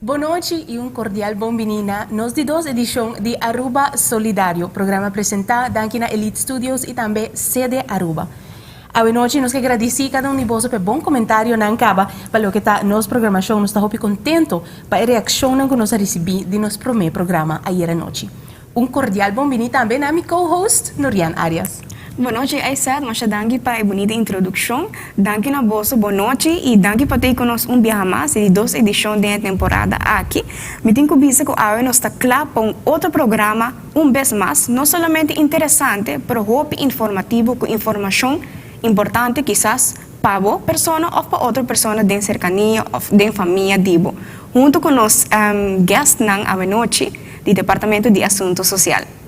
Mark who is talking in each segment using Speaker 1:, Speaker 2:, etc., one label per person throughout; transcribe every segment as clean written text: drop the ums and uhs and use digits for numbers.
Speaker 1: Bon nochi y un cordial bon bini na nos di dos edicion di Aruba Solidario, programa presenta danki na Elite Studios y tambe CD Aruba. Awe nochi nos kier gradici cada un di boso pa e bon comentarionan caba pa loke ta nos programacion. Nos ta hopi contento pa e reaccionnan cu nos a ricibi di nos prome programa ayera nochi. Un cordial bon bini tambe na mi co-host Norian Arias.
Speaker 2: Bon nochi Aysette, masha danki pa e bunita introduccion. Danki na boso, bon nochi y danki pa tei cu nos un biaha mas e di dos edicion den e temporada aki. Mi tin cu bisa cu awe nos ta cla pa un otro programa un bes mas, no solamente interesante pero hopi informativo cu informacion importante kisas pa bo persona of pa otro persona den cercania of den famia di bo. Hunto cu nos guestnan awe nochi di Departamento di Asunto Social.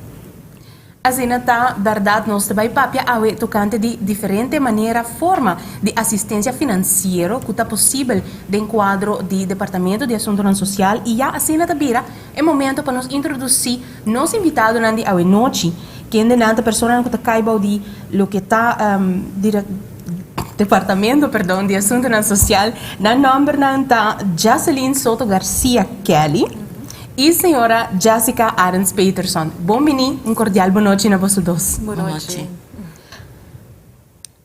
Speaker 1: Asina ta berdad nos ta bay papia awe tocante di diferente manera forma di asistencia financiero cu ta posibel den cuadro di Departamento di Asuntonan Social y ya asina ta bira e momento pa nos introduci nos invitadonan di awe nochi kendenan ta personanan cu ta cay bao di loke ta Departamento perdon di Asuntonan Social. Nan nombernan ta Jocelyn Soto Garcia Kelly y señora Jessica Arends Peterson. Bon bini, un cordial bon nochi na boso dos.
Speaker 3: Bon nochi.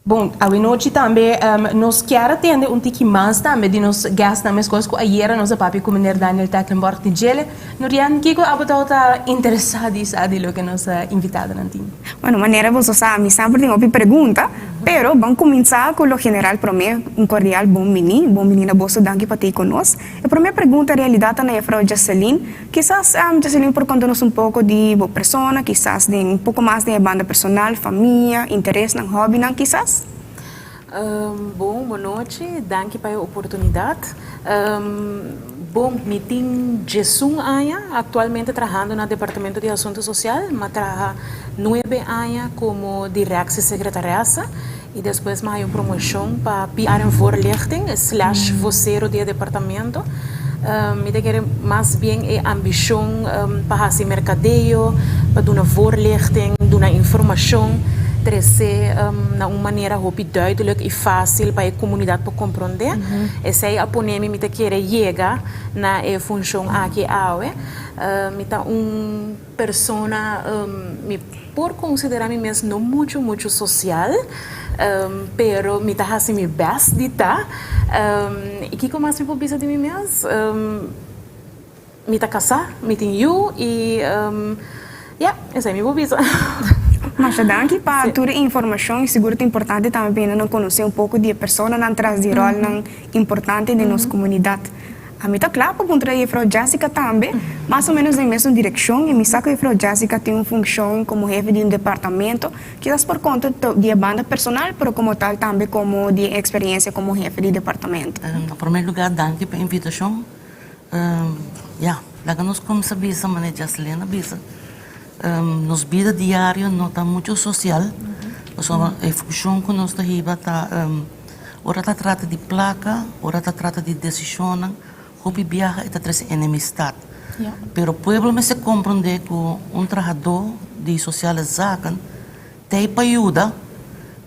Speaker 1: Bon, awe nochi tambe nos kier a tende un tiki mas tambe di nos guestnan meskos ku ayera nos a papia ku meneer Daniel Tecklenborg di djele. Norian, kiko abo tabata interesá di sa di loke nos invitadonan tin?
Speaker 2: Bueno, manera boso sa, mi semper tin hopi pregunta, pero ban kuminsá ku lo general promé. Un kordial bon bini, bon bini na boso, danki pa tei ku nos. E promé pregunta en realidat ta na jefrou Jocelyn. Kisas Jocelyn por konta nos un poko di bo persona, kisas den un poko mas den e banda personal, famia, interesnan, hòbinan kisas?
Speaker 3: Bon, bon nochi, danki pa e oportunidat. Bon, mi tin diesun aña aktualmente trahando na Departamento di Asuntu Sosial. Mi a traha nuebe aña komo direktiesekretaresse i despues mi a haña un promoshon pa PR en Voorlichting slash vosero di e departamento. Mi ta kere mas bien e ambishon pa hasi merkadeo, pa duna voorlichting, duna informashon, trese na un manera hopi duidelijk i fásil pa e komunidat por komprondé. Esei a pone mi mi ta kere yega na e funshon aki awe. Mi ta un persona, mi por konsiderá mi mes no muchu muchu sosial, pero mi ta hasi mi bèst di ta. I kiko mas mi por bisa di mi mes? Mi ta kasá, mi tin yu i ya, esei mi por bisa.
Speaker 2: Masha danki pa tur e informashon i sigur ta importante tambe pa hendenan konosé un poko di e personanan tras di ròlnan importante den nos komunidat. Ami ta kla pa puntra Jefrou Jessica tambe, mas o menos den mesun direkshon, i mi sa ku Jefrou Jessica tin un funshon komo hefe di un departamento, kisas por konta di e banda personal, pero komo tal tambe komo di e eksperensia komo hefe di departamento.
Speaker 4: Na promé lugá danki pa e invitashon. Ya, laga nos kuminsá bisa manera Jaslyn a bisa, nos bida diario no ta muchu sosial, pasobra e funshon ku nos ta hiba ta Ora ta trata di plaka, ora ta trata di desishonnan, hopi biaha e ta trese enemistat. Pero pueblo mester komprondé ku un trahadó di sosiale zaken ta ei pa yuda,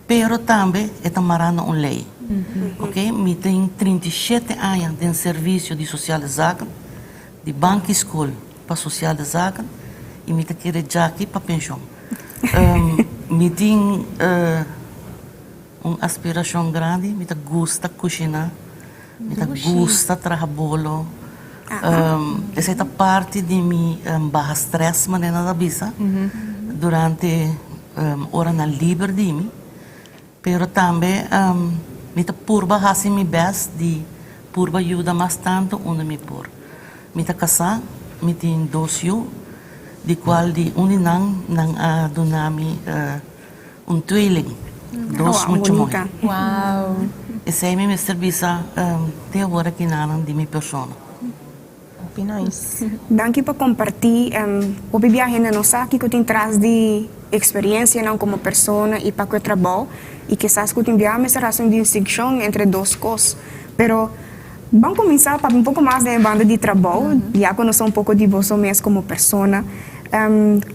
Speaker 4: pero tambe e ta mará na un lei. Oke, mi tin 37 aña den servisio di sosiale zaken, di banki skol pa sosiale zaken, i mi ta kere djaki pa penshon. Mi tin. Un aspirashon grandi, mi ta gusta kushiná, mi ta gusta traha bolo. Esei ta parti di mi baha strès, manera nan ta bisa, durante oranan liber di mi. Pero tambe mi ta purba hasi mi bèst di purba yuda mas tantu unda mi por. Mi ta kasá, mi tin dos yu, di kual di un di nan, nan a duna mi. Un tweeling, dos mucha muhe. Esei mi mester bisa te awor aki nanan di mi persona.
Speaker 1: Hopi nice.
Speaker 2: Danki pa kompartí. Hopi bia hende no sa kiko tin tras di eksperiencianan komo persona i pa ku e trabou i kisas ku tin bia mester hasi un distinkshon entre dos kos. Pero ban kuminsá papia un poko mas den e banda di trabou, ya ku nos sa un poko di boso mes komo persona.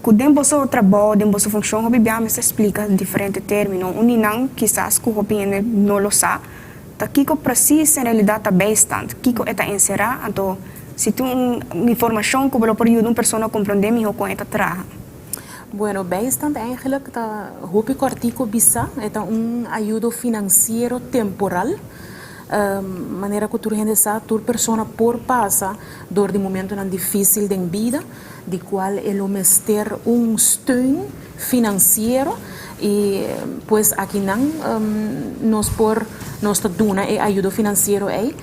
Speaker 2: Ku den boso trabou, den boso funshon hopi bia mester splika diferente término. Un di nan kisas ku hopi hende no lo sa ta kiko presis en realidat ta bijstand, kiko e ta enserá. Anto Si tin un informashon ku bo lo por yuda un persona komprondé mihó kon e ta traha.
Speaker 3: Bueno, bijstand eigenlijk ta hopi kòrtiku bisa, e ta un ayudo finansiero temporal. Manera ku tur hende sa, tur persona por pasa dor di momentonan difísil den bida, di kual e lo mester un steun finansiero i pues akinan nos por nos ta duna e ayudo finansiero ei.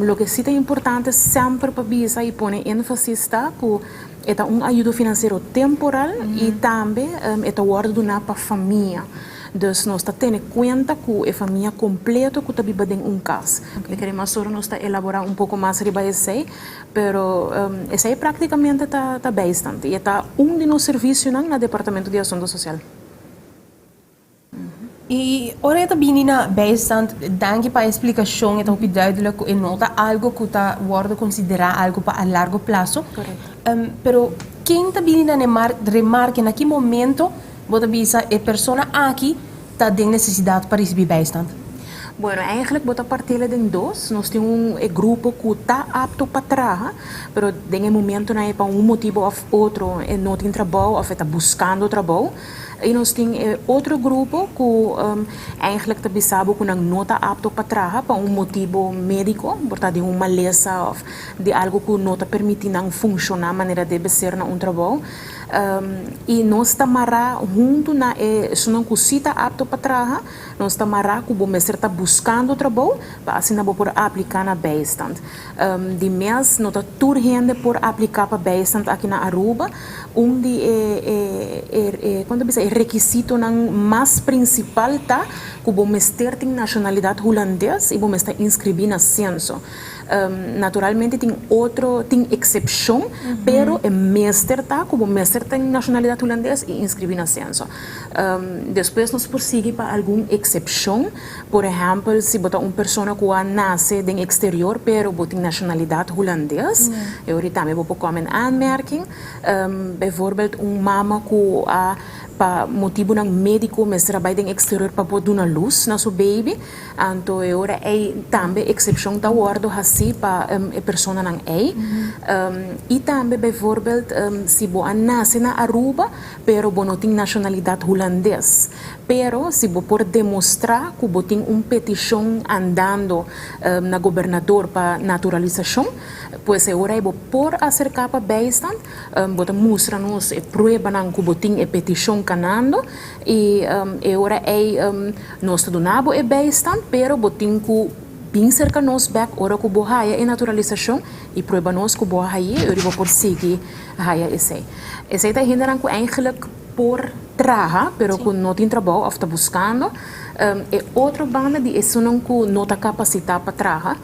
Speaker 3: Loke si ta importante semper pa bisa i pone énfasis ta ku e ta un ayudo finansiero temporal i tambe e ta wòrdu duná pa famia. Dus nos ta tene kuenta ku e famia kompleto ku ta biba den un kas. Mi kere mas ora nos ta elaborá un poko mas riba esei, pero esei práktikamente ta bijstand i e ta un di nos servisionan na Departamento di Asunto Sosial.
Speaker 1: I ora e ta bini na bijstand, danki pa e splikashon, e ta hopi duidelijk ku e no ta algo ku ta wòrdu konsiderá algo pa a largo plaso. Pero ken ta bini na remarke, na ki momento Bo ta bisa e persona aki ta den nesesidat pa risibí bijstand?
Speaker 3: Bueno, eigenlijk bo ta partele den dos. Nos tin un e grupo ku ta apto pa traha, pero den e momentonan ei pa un motibu òf otro e no tin trabou òf e ta buskando trabou. I nos tin e otro grupo ku eigenlijk ta bisa bo ku nan no ta apto pa traha pa un motibu médiko, por ta di un malesa òf di algu ku no ta permití nan funshoná manera debe ser na un trabou. I nos ta mará huntu na e esunnan ku sí ta apto pa traha, nos ta mará ku bo mester ta buskando trabou pa asina bo por apliká na bijstand. Di mes no ta tur hende por apliká pa bijstand aki na Aruba. Un di e e kon ta bisa e rekisitonan mas prinsipal ta ku bo mester tin nashonalidat hulandes i bo mester inskribí na senso. Naturalmente tin otro, tin eksepshon, pero e mester ta ku bo mester tin nashonalidat hulandes i inskribí na senso. Despues nos por sigui pa algun eksepshon, por ehèmpel si bo ta un persona ku a nase den eksterior pero bo tin nashonalidat hulandes, e ora tambe bo por kòm en aanmerking. Bijvoorbeeld un mama ku a pa motibunan médiko mester a bai den eksterior pa por duna lus na su baby. Anto e ora ei tambe eksepshon ta wòrdu hasí pa e personanan ei. I tambe bijvoorbeeld si bo a nase na Aruba pero bo no tin nashonalidat hulandes. Pero si bo por demostrá ku bo tin un petishon andando na gobernador pa naturalisashon, pues e ora ei bo por aserká pa bijstand. Bo ta mustra nos e pruebanan ku bo tin e petishon kanando i e ora ei Nos ta duna bo e bijstand, pero bo tin ku bin serka nos bek ora ku bo haya e naturalisashon i prueba nos ku bo a hay'é i ora bo por sigui haya esei. Esei ta e hendenan ku eigenlijk por traha pero ku no tin trabou òf ta buskando. E otro banda di esunnan ku no ta kapasitá pa traha,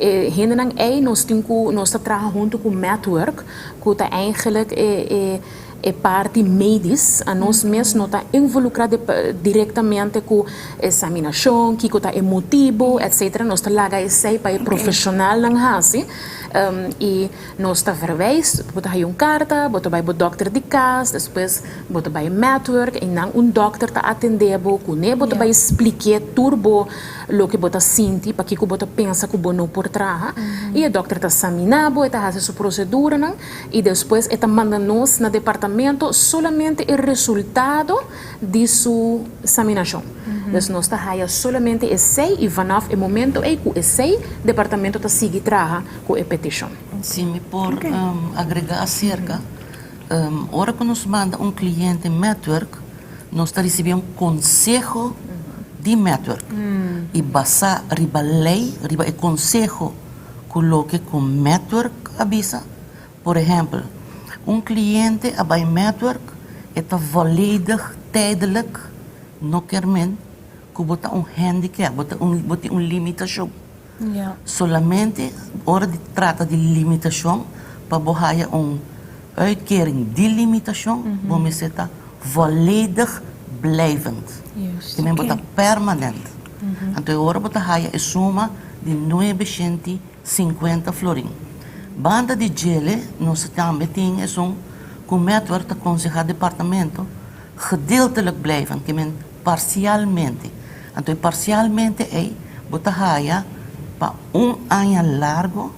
Speaker 3: e hendenan ei nos tin ku nos ta traha huntu ku Metwork ku ta eigenlijk e e. E parti medis, anos mes no ta involucra directamente cu examinacion, kico ta e motibo, etc. Nos ta laga esey pa e profesionalnan haci y nos ta verwijs, bo ta haya un carta, bo ta bay bo dokter di cas, despues bo ta bay Metwork y nan un dokter ta atende bo, cune bo ta bay splique tur bo loke bo ta sinti, pakico bo ta pensa cu bo no por traha y e dokter ta samina bo, e ta haci su proceduranan. I despues e ta manda nos na departamento solamente e resultado di su saminashon. Dus nos ta haya solamente esei i vanaf e momento ei ku esei departamento ta sigui traha ku e petishon.
Speaker 4: Si mi por agrega aserka, ora ku nos manda un kliente Metwerk, nos ta risibí un konseho di Metwerk i basá riba lei, riba e konseho ku loke ku Metwerk a bisa. Por ehèmpel, un kliente a bai Metwerk, e ta volledig tijdelijk, no kier men ku bo ta un handicap, bo ta un bo tin un limitashon. Solamente ora di trata di limitashon, pa bo haya un uitkering di limitashon, bo mester ta volledig blijvend. Te men bo ta permanent. Anto e ora bo ta haya e suma di nuebe shenti sinkuenta florin. Banda di djele nos tambe tin esun ku Metwerk ta konsehá departamento gedeeltelijk blijvend, ke men parsialmente. Anto e parsialmente ei bo ta haya pa un aña largo.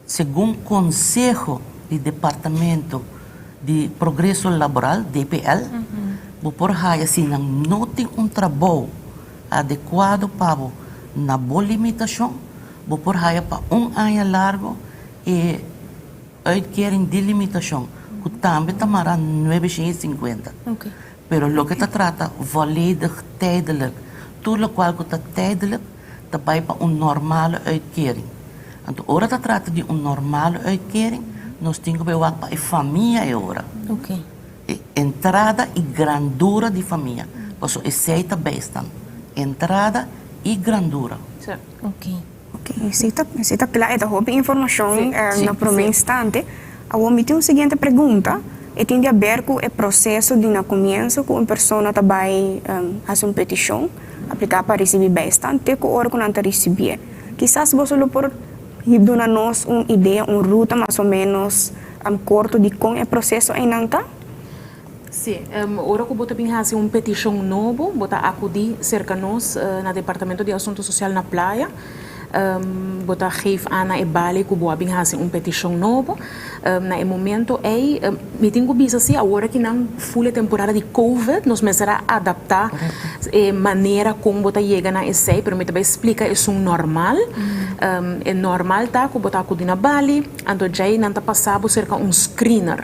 Speaker 4: Segun konseho di Departamento di Progreso Laboral, DPL, bo por haya si nan no tin un trabou adekuado pa bo na bo limitashon, bo por haya pa un aña largo e uitkering di limitashon, ku tambe ta mara 950. Pero loke ta trata volledig tijdelijk, tur lokual ku ta tijdelijk ta bai pa un normale uitkering. Anto ora ta trata di un normale uitkering, nos tin ku bai wak pa e famia e ora. E entrada i grandura di famia, pasobra esei ta bijstand, entrada i grandura.
Speaker 2: Ok, esei ta esei ta kla, e ta hopi informashon na promé instante. Awor mi tin un siguiente pregunta, e tin di aber ku e proseso di na komienso ku un persona ta bai hasi un petishon, apliká pa risibí bijstand, te ku ora ku nan ta risibié. Kisas boso lo por duna nos un idea, un ruta mas o ménos korto di kon e proseso einan ta?
Speaker 3: Sí, ora ku bo ta bin hasi un petishon nobo, bo ta akudí serka nos na Departamento di Asuntu Sosial na Playa. Bo ta geef aan na e bali ku bo a bin hasi un petishon nobo. Na e momento ei, mi tin ku bisa si awor aki nan ful e temporada di Covid, nos mester a adaptá e manera kon bo ta yega na esei, pero mi ta bai splika esun normal. E normal ta ku bo ta akudí na bali, anto djei nan ta pasa bo serka un screener.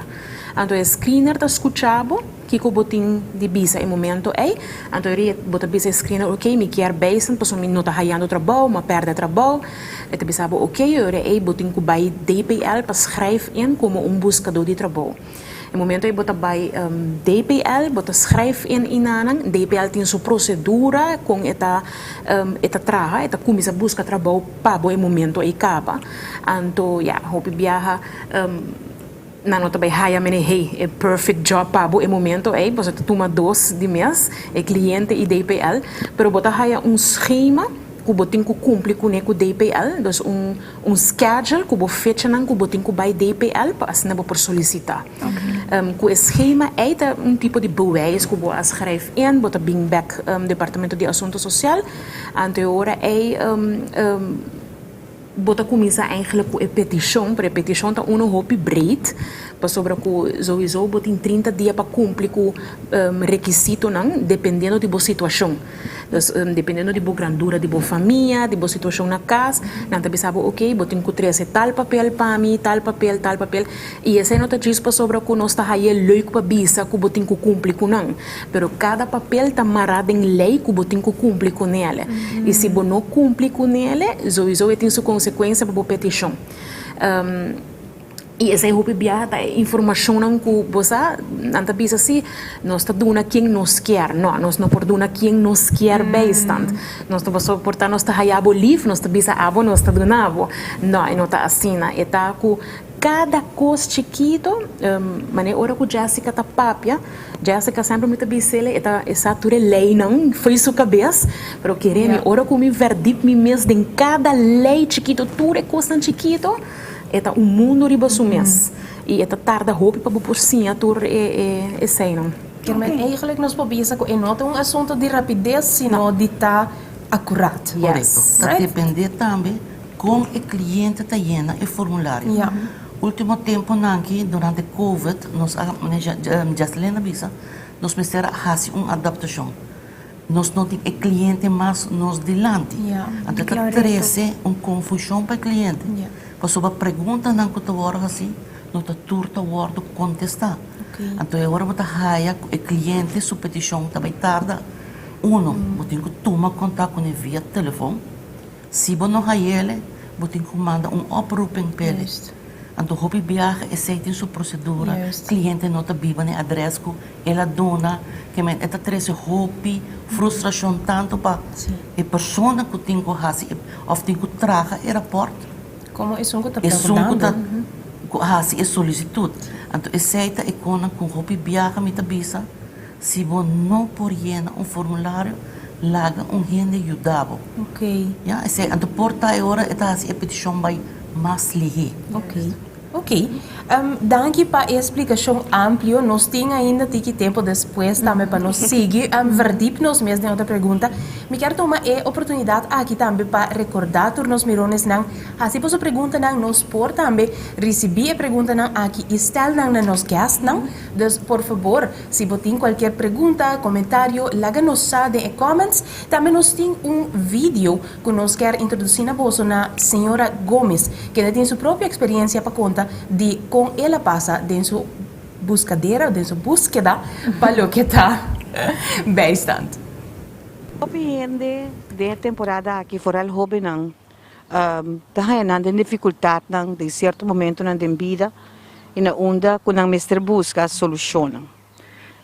Speaker 3: Anto e screener ta scucha bo kico bo tin di bisa e momento ey. Anto eri bo ta bisa e screener ok mi kier bijstand pasobra mi no ta hayando trabou, mi a perde trabou. E ta bisa bo ok e ora ey bo tin cu bay DPL pa schrijf in como un buscador di trabou. E momento ey bo ta bay DPL bo ta schrijf in inanan. DPL tin su procedura con e ta e ta traha e ta cuminsa busca trabou pa bo e momento ey caba. Anto ya hopi biaha. Nan no ta bai haya mene hey e perfect job pa bo e momento ey, boso ta tuma dos di mes, e cliente y DPL, pero bo ta haya un schema cu bo tin cu cumpli cune cu DPL, dus un un schedule cu bo fechanan cu bo tin cu bai DPL pa asina bo por solicita. Cu e schema ey ta un tipo di bewijs cu bo a schrijf in, bo ta bin bek Departamento di Asunto Social, anto e ora ey Bo ta kuminsá eigenlijk ku e petishon, pero e petishon ta unu hopi breed, pasobra ku souiso bo tin 30 dia pa kumpli ku rekisitonan dependiendo di bo situashon. Dus dependiendo di bo grandura di bo famia, di bo situashon na kas, nan ta bisa bo oke bo tin ku trese tal papel pa mi, tal papel, tal papel, i esei no ta djis pasobra ku nos ta haye leuk pa bisa ku bo tin ku kumpli ku nan. Pero kada papel ta mará den lei ku bo tin ku kumpli ku nele. I si bo no kumpli ku nele, souiso e tin su konsekuensia pa bo petishon. I esei hopi biaha ta e informashonnan ku bo sa, nan ta bisa si, nos ta duna ken nos kier. No, nos no por duna ken nos kier bijstand. Nos ta pasobra por ta nos ta haya bo lif, nos ta bisa abo nos ta duna bo. No, e no ta asina. E ta ku kada kos chikito, manera ora ku Jessica ta papia, Jessica semper mi ta bis'el e ta e sa tur e leynan fo'i su cabes, pero kere mi ora cu mi verdiep mi mes den cada ley chikito tur e cosnan chikito e ta un mundo riba su mes y e ta tarda hopi pa bo por siña tur e e eseynan.
Speaker 1: Kier men eigenlijk nos por bisa cu e no ta un asunto di rapidez sino di ta acuraat.
Speaker 4: Corecto. Ta depende tambe con e cliente ta yena e formulario. Ultimo temponan aki durante covid nos a Jaslyn a bisa nos mester a hasi un adaptashon. Nos no tin e kliente mas nos dilanti. Anto ta trese un konfushon pa e kliente. Pasobra preguntanan ku ta wòrdu hasi no ta tur ta wòrdu kontestá. Anto e ora bo ta haya ku e kliente su petishon ta bai tarda. Uno, bo tin ku tuma kontak kuné via telefon. Si bo no hayele, bo tin ku manda un oproeping p'e. Anto hopi biaha esei tin su prosedura, kliente no ta biba na e adrès ku el a duna, ke men e ta trese hopi frustrashon tantu pa e persona ku tin ku hasi òf tin ku traha e rapòrt,
Speaker 1: Komo esun ku ta
Speaker 4: esun ku ta ku hasi e solisitut. Anto esei ta e konan ku hopi biaha mi ta bisa, Si bo no por yena un formulario, laga un hende yuda bo.
Speaker 1: Ok.
Speaker 4: Ya, esei. Anto por ta e ora e ta hasi e petishon bai mas lihé.
Speaker 1: Ok. Ok. Danki pa e splikashon amplio. Nos tin ainda tiki tempu despues tambe pa nos sigui verdiep nos mes den otro pregunta. Mi kier tuma e oportunidat aki tambe pa rekordá tur nos mironesnan, hasi boso preguntanan, nos por tambe risibí e preguntanan aki i stel nan na nos guestnan. Dus por fabor, si bo tin kualkier pregunta, komentario, laga nos sa den e comments. Tambe nos tin un video ku nos kier introdusí na boso na señora Gomez, kende tin su propio eksperiencia pa konta di kon el a pasa den su buskadera, den su búskeda pa loke ta bijstand.
Speaker 5: Hopi hende den e temporada aki, foral hóbennan, ta haña nan den difikultatnan den sierto momentonan den bida i na unda ku nan mester buska solushonnan.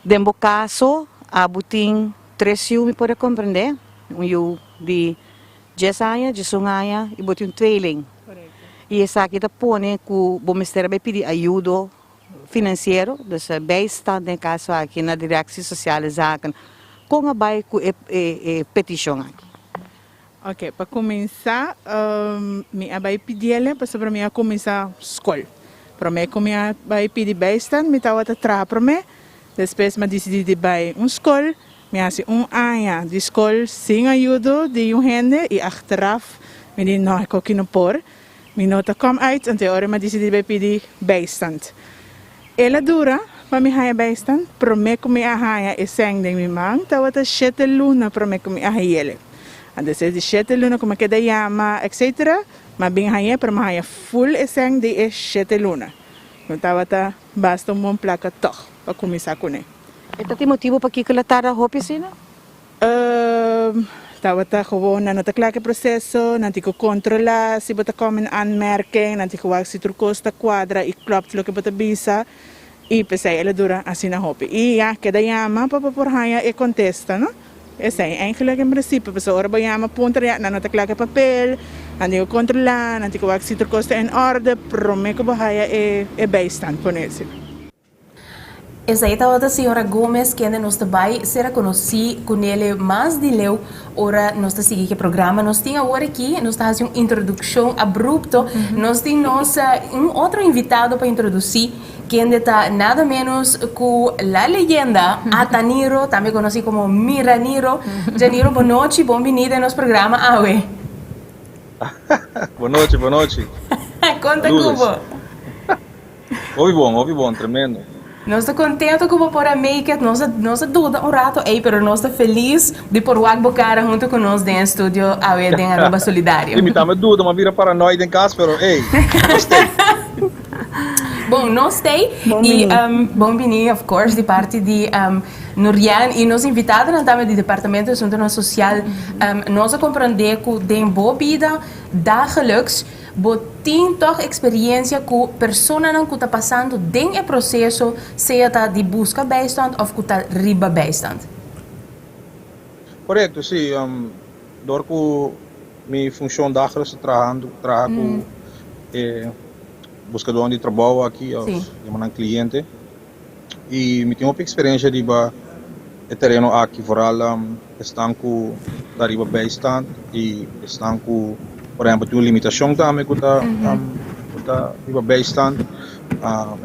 Speaker 5: Den bo kaso, abo tin tres yu, mi por a komprendé, un yu di 10 aña, 11 aña i bo tin un tweeling. I esaki ta pone ku bo mester a bai pidi ayudo finansiero, dus bijstand den e kaso aki na Directie Sociale Zaken. Kon a bai ku e petishon aki?
Speaker 6: Ok, pa kuminsá mi a bai pidiele pasobra mi a kuminsá skol. Promé ku mi a bai pidi bijstand mi tabata traha promé, despues mi a disidí di bai un skol, mi hasi un aña di skol sin ayudo di un hende i achteraf mi di no e koki no por, mi no ta kom uit, anto e ora mi a disidí di bai pidi bijstand. El a dura pa mi haña bijstand, promé ku mi a haña e sèn den mi man tabata shete luna promé ku mi a hañ'el. Antes di shete luna ku mi a keda yama etcetera, mi a bin hañ'é pero mi a haña ful e sèn di e shete luna. No tabata basta un bon plaka tòg pa kuminsá kuné.
Speaker 5: E ta tin motibu pakiko el a tarda hopi asina?
Speaker 6: Tabata gewoon nan no ta kla ku e proseso, nan tin ku kontrolá si bo ta kòm in aanmerking, nan tin ku wak si tur kos ta kuadra i klopt loke bo ta bisa i p'esei el a dura asina hopi. I ya, keda yama pa bo por haña e kontesta, no? Esei eigenlijk en prinsipio, pasobra ora bo yama puntra ya nan no ta kla ku e papel, nan tin ku kontrolá, nan tin ku wak si tur kos ta in orde promé ku bo haña e bijstand, pone asina.
Speaker 1: Esei tabata señora Gomez kende nos ta bai sera konosí kunele mas di leu ora nos ta sigui ku e programa. Nos tin awor aki, nos ta hasi un introdukshon abrupto, nos tin nos un otro invitado pa introdusí kende ta nada ménos ku la leyenda Ataniro, tambe konosí komo Miraniro. Janiro, bonochi, bon biní den nos programa awe.
Speaker 7: Bonochi, bonochi.
Speaker 1: Konta ku bo.
Speaker 7: Hopi bon, hopi bon, tremendo.
Speaker 1: Nos ta contento cu bo por a make it, nos a nos a duda un rato ey, pero nos ta feliz di por wak bo cara hunto cu nos den e studio awe den Aruba Solidario.
Speaker 7: Sí, mi tambe duda, mi a bira paranoid den cas, pero ey, nos stay.
Speaker 1: Bon, nos stay
Speaker 2: Bon
Speaker 1: y
Speaker 2: bini.
Speaker 1: bon bini of course di parti di Nurian y nos invitadonan tambe di Departamento di Asuntonan Social. Nos a comprende cu den bo bida dagelijks Bo tin tòg eksperiencia ku personanan ku ta pasando den e proseso, sea ta di buska bijstand òf ku ta riba bijstand?
Speaker 7: Korekto, sí. Dor ku mi funshon dagelijks ta trahando, traha ku e buskadónan di trabou aki òf yama nan kliente. I mi tin hopi eksperensia riba e tereno aki, vooral esnan ku ta riba bijstand i esnan ku por ehempel tin un limitashon tambe ku ta ku ta riba bijstand,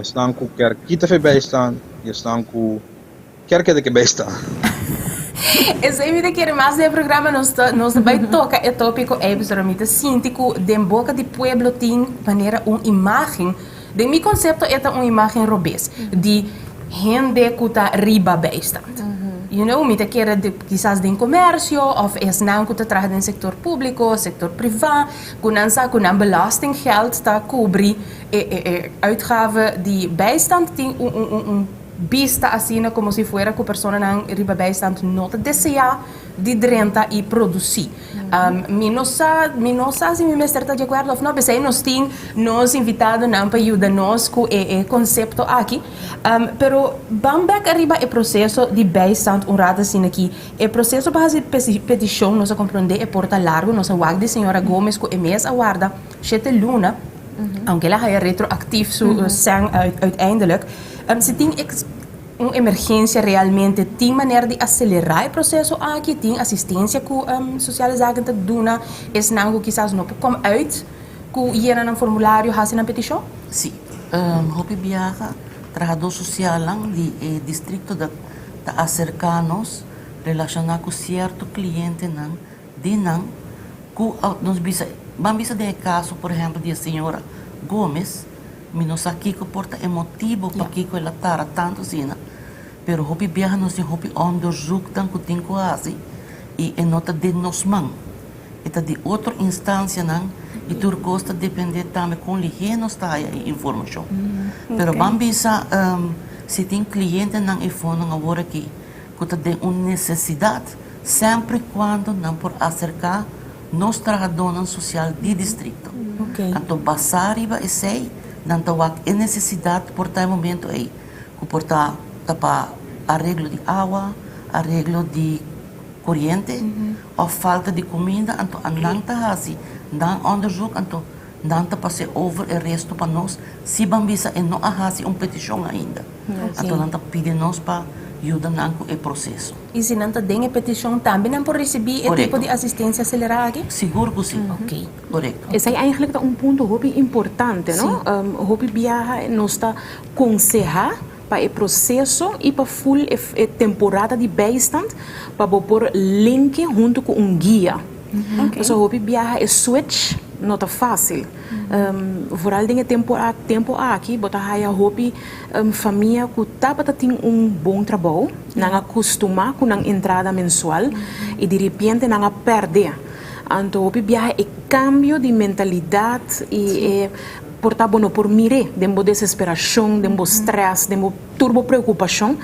Speaker 7: esnan ku kier kita for e bijstand i esnan ku kier keda ku e bijstand.
Speaker 1: Esei mi ta kere mas den e programa nos ta nos ta bai toka e topiko ei pasobra mi ta sinti ku den boka di pueblo tin manera un imagen. Den mi konsepto e ta un imágen robes di hende ku ta riba bijstand. You know, mi ta kere kisas den komersio òf esnan ku ta traha den sektor públiko, sektor privá, ku nan sa ku nan belastinggeld ta kubri e e uitgave di bijstand tin un un un bista asina komo si fuera ku personanan riba bijstand no ta deseá di drenta i produsí. Mi no sa, mi no sa si mi mester ta di akuerdo òf no, p'esei nos tin nos invitadonan pa yuda nos ku e e konsepto aki. Pero ban bèk ariba e proseso di bijstand un rato asina aki. E proseso pa hasi petishon nos a komprondé e por ta largu, nos a wak di señora Gomez ku e mes a warda shete luna, aunke el a haya retroaktief su sèn uiteindelijk. Si tin un emergencia realmente tin manera di acelera e proceso aki? Tin asistencia cu Sociale Zaken ta duna esnan cu kisas no por kom uit cu yena nan formulario, haci nan peticion?
Speaker 4: Sí. Hopi biaha trahadó sosialnan di e distrikto ta ta aserká nos relashoná ku sierto klientenan di nan ku nos bisa ban bisa den e kaso por ehèmpel di e señora Gomez mi no sa kiko por ta e motibo pakiko el a tara tantu asina pero hopi biaha nos tin hopi onderzoeknan ku tin ku hasi i e no ta den nos man. E ta di otro instansianan i tur kos ta dependé tambe kon lihé nos ta haya e informashon. Pero ban bisa si tin klientenan e fondonan awor aki ku ta den un nesesidat, semper i kuando nan por aserká nos trahadónan sosial di distrikto. Anto basá riba esei nan ta wak e nesesidat por ta e momento ei ku por ta ta pa areglo di awa, areglo di koriente òf falta di kuminda anto a nan ta hasi nan onderzoek anto nan ta pas'é over e resto pa nos si ban bisa e no a hasi un petishon ainda anto nan ta pidi nos pa yuda nan ku e proseso.
Speaker 1: I si nan ta den e petishon tambe nan por risibí e tipo di asistensia aselerá aki?
Speaker 4: Sigur ku si. Korekto.
Speaker 3: Esei eigenlijk ta un punto hopi importante no. Hopi biaha nos ta konsehá pa e proseso i pa ful e temporada di bijstand pa bo por linke huntu ku un guia. Pasobra hopi biaha e switch no ta fásil. Vooral den e tempu tempu aki bo ta haya hopi famia ku tabata tin un bon trabou, nan a kustumá ku nan entrada mensual i diripiente nan a pèrdè. Anto hopi biaha e kambio di mentalidat i e Por ta bo no por mir'é den bo desesperashon, den bo strès, den bo tur bo preokupashon.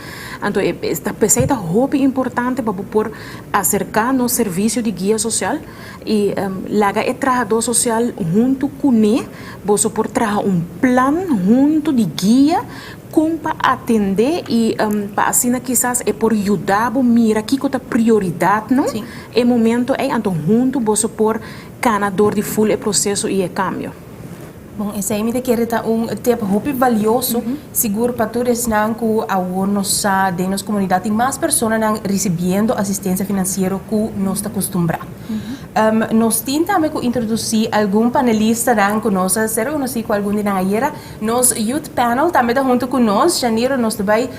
Speaker 3: Anto e ta p'esei ta hopi importante pa bo por aserká nos servisio di guia sosial i laga e trahadó sosial huntu kuné boso por traha un plan huntu di guia kon pa atendé i pa asina kisas e por yuda bo mira kiko ta prioridatnan e momento ei. Anto huntu boso por kana dor di ful e proseso i e kambio.
Speaker 1: Bon, esei mi ta kere ta un tip hopi valioso, sigur pa tur esnan ku awor nos sa den nos komunidat tin mas personanan risibiendo asistensia finansiero ku nos ta kustumbrá. Nos tin tambe ku introdusí algun panelistanan ku nos a ser konosí ku algun di nan ayera. Nos youth panel tambe ta huntu ku nos. Janiro, nos ta bai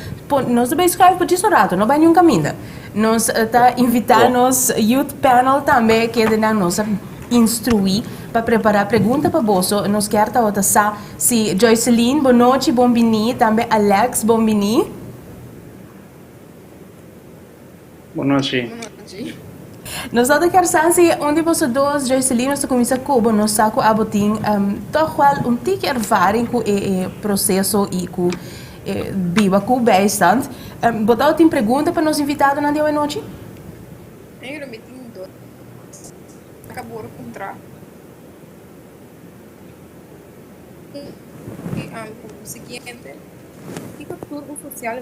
Speaker 1: nos ta bai schuif por djis un rato, no bai niun kaminda. Nos ta invitá nos youth panel tambe kende nan nos a Instruí pa prepará pregunta pa boso. Nos kier tabata sa si Joyceline, bon nochi, bon biní, tambe Alex, bon biní.
Speaker 8: Bon nochi.
Speaker 1: Nos tabata kier sa si un di boso dos, Joyceline, nos ta kuminsá ku bo, nos sa ku abo tin tòg wèl un tiki ervaring ku e proseso i ku e biba ku bijstand. Bo tabatin pregunta pa nos invitadonan di awenochi?
Speaker 8: Acabou de puntra e siguiente, Kiko tur un sociaal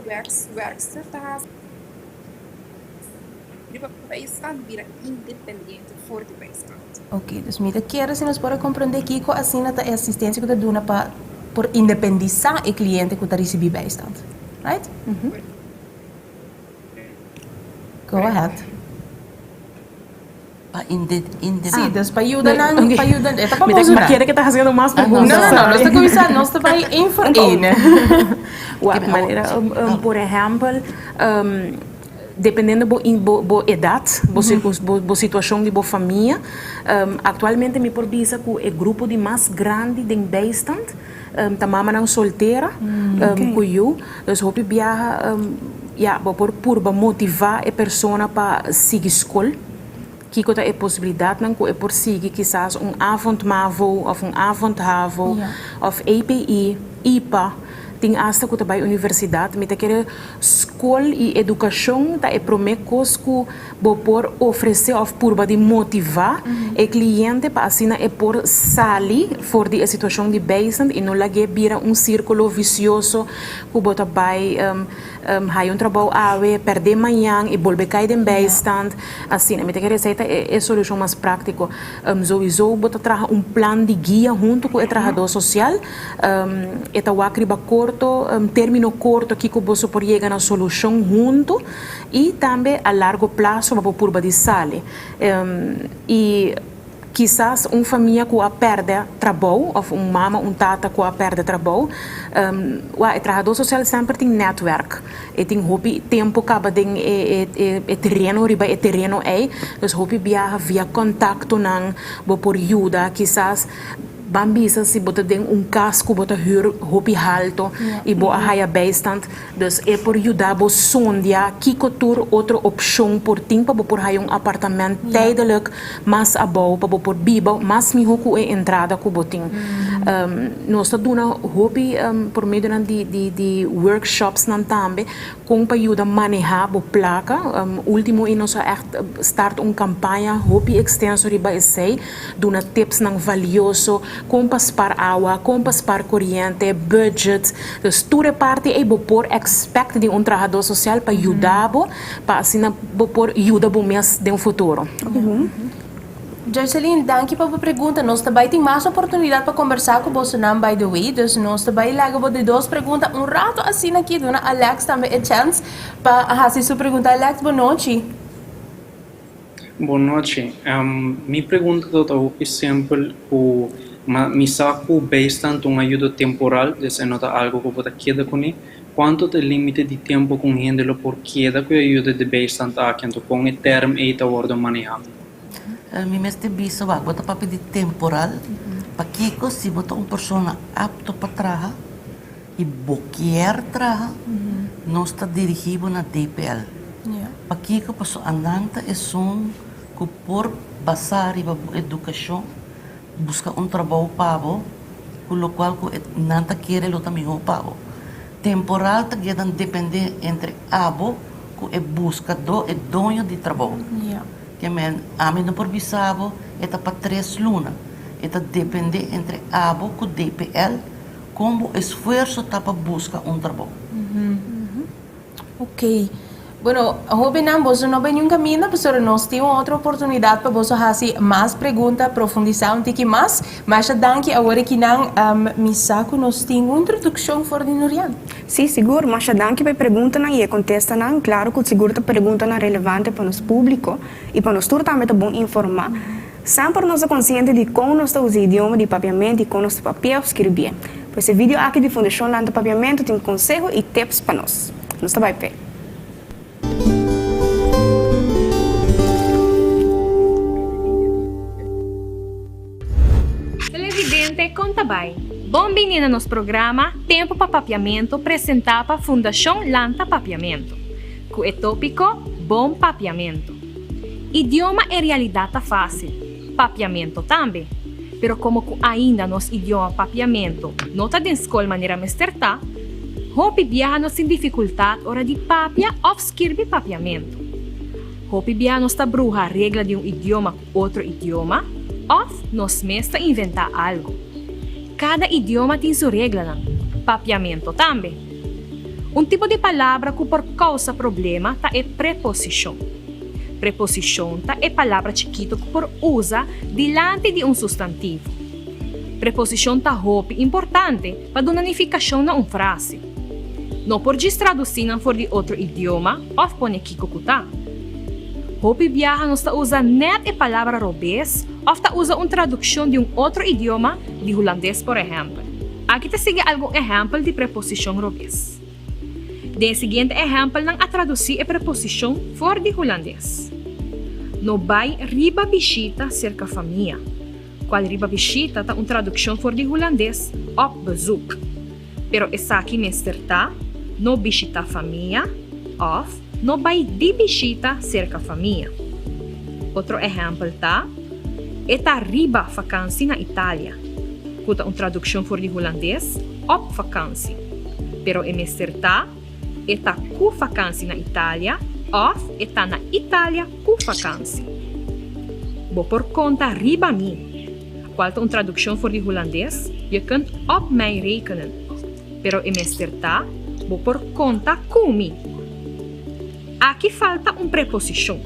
Speaker 8: werkster ta hasi riba bijstand bira independiente for di bijstand?
Speaker 1: Ok, dus mi ta kere si nos por a comprende kiko asina ta e asistencia ku ta duna pa por independisa e cliente ku ta ricibi bijstand, right? Go ahead.
Speaker 4: Pa inde inde.
Speaker 1: Sí, dus pa yuda nan, pa yuda, e ta pa
Speaker 3: Mi ta
Speaker 1: boso nan.
Speaker 3: kere ke ta hasiendo mas preguntas.
Speaker 1: No, no, no, nos ta kuminsá, nos ta bai één voor één.
Speaker 3: Wak, manera, por ehèmpel, dependiendo bo bo bo edat, bo sirkuns bo bo situashon di bo famia, aktualmente mi por bisa ku e grupo di mas grandi den bijstand ta mamanan soltera ku yu. Dus hopi biaha, ya, bo por purba motivá e persona pa sigui skol. Kiko ta e posibilidatnan ku e por sigui kisas un avond mavo òf un avond havo òf API, ipa, tin asta ku ta bai universidat. Mi ta kere skol i edukashon ta e promé kos ku bo por ofresé òf purba di motivá e kliente pa asina e por sali for di e situashon di bijstand i no lag'é bira un sírkulo visioso ku bo ta bai Haya un trabou awe, pèrdé mañan i bolbe kai den bijstand. Asina, mi ta kere esei ta e solushon mas práktiko. Souiso bo ta traha un plan di guia huntu ku e trahadó sosial. E ta wak riba korto, término korto kiko boso por yega na solushon huntu i tambe a largo plaso pa bo purba di sali. I. Kisas un famia ku a pèrdè trabou òf un mama, un tata ku a pèrdè trabou, wak e trahadó sosial semper tin nètwèrk. E tin hopi tempu kaba den e e tereno, riba e tereno ei. Dus hopi biaha via kontaktonan bo por yuda. Kisas ban bisa si bo ta den un kas ku bo ta hür hopi halto i bo a haya bijstand, dus e por yuda bo sondia kiko tur otro opshon por tin pa bo por haya un apartament tijdelijk mas abou pa bo por biba mas mihó ku e entrada ku bo tin. Nos ta duna hopi por medionan di di di workshopsnan tambe kon pa yuda manehá bo plaka. Ultimo i nos a ègt start un kampaña hopi ekstenso riba esei, duna tipsnan valioso kon pa spar awa, kon pa spar koriente, budget. Dus tur e parti ei bo por expect di un trahadó sosial pa yuda bo pa asina bo por yuda bo mes den futuro.
Speaker 1: Joyceline, danki pa bo pregunta. Nos ta bai tin mas oportunidad pa combersa cu bosonan by the way. Dus nos ta bai laga bo di dos pregunta un rato asina aki. Duna Alex tambe e chance pa haci su pregunta. Alex, bo nochi.
Speaker 9: Bon nochi. Mi pregunta ta ta hopi simpel cu mi sa cu bijstand ta un ayudo temporal, dus e no ta algo cu bo ta keda cune. Cuanto ta e limite di tempo cu un hende lo por keda cu e ayudo di bijstand aki, anto con e term ey ta wordo maneha?
Speaker 4: Mi mester bisa wak, bo ta papia di temporal, pakiko si bo ta un persona apto pa traha i bo kier traha, nos ta dirigi bo na DPL. Pakiko? Pasobra anan ta esun ku por basa riba bo edukashon, buska un trabou pa bo, ku lokual ku nan ta kere lo ta mihó pa bo. Temporal ta gedan depende entre abo ku e buskadó, e doño di trabou. Ke men, ami no por bisa bo e ta pa tres luna. E ta depende entre abo ku DPL kon bo esfuerso ta pa buska un trabou.
Speaker 1: Ok. Bueno, hobennan, boso no bai niun kaminda, pasobra nos tin un otro oportunidat pa boso hasi mas pregunta, profundisá un tiki mas. Masha danki awor akinan. Mi sa ku nos tin un introdukshon for di Nurian.
Speaker 2: Sí, sigur. Masha danki pa e preguntanan i e kontestanan. Klaro ku sigur ta preguntanan relevante pa nos públiko i pa nos tur tambe ta bon informá. Semper nos ta konsiente di kon nos ta usa idioma di papiamentu i kon nos ta papia òf skirbié. Pues e video aki di Fundashon Lanta Papiamentu tin konseho i tips pa nos. Nos ta bai p'e.
Speaker 10: Televidente kon ta bai? Bon bini na nos programa Tempo pa Papiamento presentá pa Fundashon Lanta Papiamento ku e tópiko Bon Papiamento. Idioma en realidat ta fásil, papiamento tambe. Pero komo ku ainda nos idioma papiamento no ta den skol manera mester ta, hopi biaha nos tin difikultat ora di papia òf skirbi papiamento. Hopi biaha nos ta bruha regla di un idioma ku otro idioma òf nos mes ta inventá algu. Kada idioma tin su reglanan, papiamento tambe. Un tipo di palabra ku por kousa problema ta e preposishon. Preposishon ta e palabra chikitu ku por usa dilanti di un sustantivo. Preposishon ta hopi importante pa duna nifikashon na un frase. No por djis tradusí nan for di otro idioma òf pone kiko ku ta. Hopi biaha nos ta usa nèt e palabra robes òf ta usa un tradukshon di un otro idioma, di hulandes por ehèmpel. Aki ta sigui algun ehèmpel di preposishon robes. Den e siguiente ehèmpelnan a tradusí e preposishon for di hulandes. No bai riba bishita serka famia, kual riba bishita ta un tradukshon for di hulandes op bezoek. Pero esaki mester ta no bishitá famia òf no bai di bishita serka famia. Otro ehèmpel ta E ta riba fakansi na Italia, ku ta un tradukshon for di hulandes op vakantie. Pero e mester ta E ta ku fakansi na Italia òf E ta na Italia ku fakansi. Bo por konta riba mi. Cual ta un traduccion for di Hulandes, Je kunt op mij rekenen. Pero e mester ta, Bo por conta cu mi. Aki falta un preposicion.